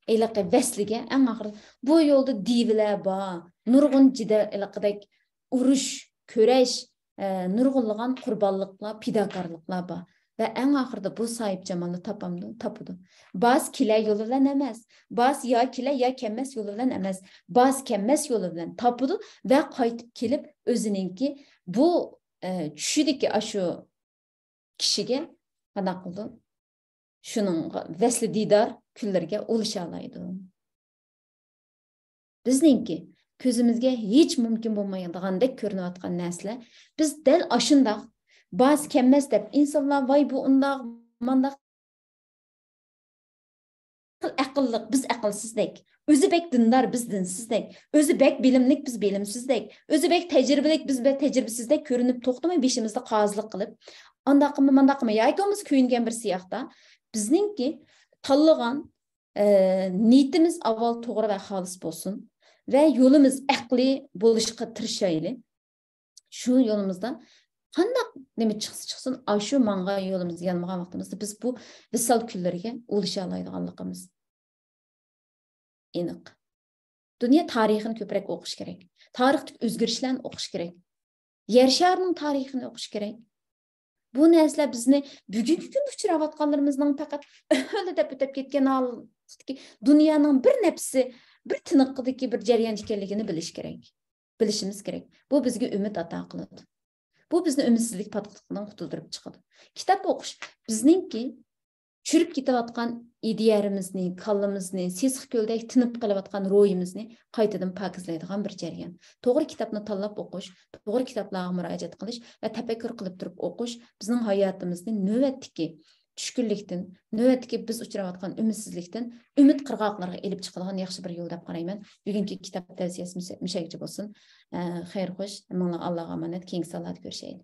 ھېلىقى ۋەسلىگە ئەڭ ئاخىرى بۇ يولدا دىۋىلەر بار، نۇرغۇن جېدەل، ھېلىقىدەك ئۇرۇش، كۈرەش، ئە، نۇرغۇنلىغان قۇربانلىقلار، پىداكارلىقلار بار. ۋە ئەڭ ئاخىرىدا بۇ ساھىبجامالنى تاپامدۇ؟ تاپىدۇ. بارسا كېلەر يولى بىلەن ئەمەس، بارسا يا كېلەر يا كەممەس يولى بىلەن ئەمەس، بارسا كەممەس يولى بىلەن تاپىدۇ ۋە قايتىپ كېلىپ ئۆزىنىڭكى بۇ، ئە، چۈشىدىكى ئاشۇ كىشىگە قانداق قىلىدۇ؟ شۇنىڭغا ۋەسلى دىدار كۈنلىرىگە ئۇلىشالايدۇ. بىزنىڭكى كۆزىمىزگە ھېچ مۇمكىن بولمايدىغاندەك كۆرۈنۈۋاتقان نەرسىلەر، بىز دەل ئاشۇنداق بارسا كەممەس دەپ ئىنسانلار ۋاي بۇ ئۇنداق، مانداق ئەقىللىق، بىز ئەقىلسىزدەك، ئۆزى بەك دىندار، بىز دىنسىزدەك، ئۆزى بەك بىلىملىك، بىز بىلىمسىزدەك، ئۆزى بەك تەجرىبىلىك، بىز بەك تەجرىبىسىزدەك كۆرۈنۈپ توختىماي بېشىمىزدا قازىلىق قىلىپ، ئانداقمۇ، مانداقمۇ ياكى بولمىسا كۆيۈنگەن بىرسى ياقتا. بىزنىڭكى تاللىغان، ئە، نىيىتىمىز ئاۋۋال توغرا ۋە خالىس بولسۇن ۋە يولىمىز ئەقلىي بولۇشقا تىرىشايلى. شۇ يولىمىزدا قانداق نېمە چىقسا چىقسۇن، ئاشۇ ماڭغان يولىمىز يانمىغان ۋاقتىمىزدا بىز بۇ ۋىسال كۈنلىرىگە ئۇلىشالايدىغانلىقىمىز ئېنىق. دۇنيا تارىخىنى كۆپرەك ئوقۇش كېرەك. تارىختىكى ئۆزگىرىشلەرنى ئوقۇش كېرەك. يەر شارىنىڭ تارىخىنى ئوقۇش كېرەك. بۇ نەرسىلەر بىزنى بۈگۈنكى كۈندە ئۇچراۋاتقانلىرىمىزنىڭ پەقەت ئۆلە دەپ ئۆتۈپ كەتكەن ھالەتتىكى دۇنيانىڭ بىر نەپسى، بىر تىنىقىدىكى بىر جەريان ئىكەنلىكىنى بىلىش كېرەك. بىلىشىمىز كېرەك. بۇ بىزگە ئۈمىد ئاتا قىلىدۇ. بۇ بىزنى ئۈمىدسىزلىك پاتقىقىدىن قۇتۇلدۇرۇپ چىقىدۇ. كىتاب ئوقۇش بىزنىڭكى چۈشۈپ كېتىۋاتقان ئىدىيەمىزنى، كاللىمىزنى، سېسىق كۆلدەك تىنىپ قېلىۋاتقان روھىمىزنى قايتىدىن پاكىزلايدىغان بىر جەريان. توغرا كىتابنى تاللاپ ئوقۇش، توغرا كىتابلارغا مۇراجىئەت قىلىش ۋە تەپەككۇر قىلىپ تۇرۇپ ئوقۇش بىزنىڭ ھاياتىمىزنى نۆۋەتتىكى چۈشكۈنلۈكتىن، نۆۋەتتىكى بىز ئۇچراۋاتقان ئۈمىدسىزلىكتىن ئۈمىد قىرغاقلىرىغا ئېلىپ چىقىدىغان ياخشى بىر يول دەپ قارايمەن. بۈگۈنكى كىتاب تەۋسىيەسى مۇشە-، مۇشەگىچە بولسۇن. ئە، خەير خوش، ھەممىڭلارغا ئاللاغا ئامانەت، كېيىنكى سانلاردا كۆرۈشەيلى.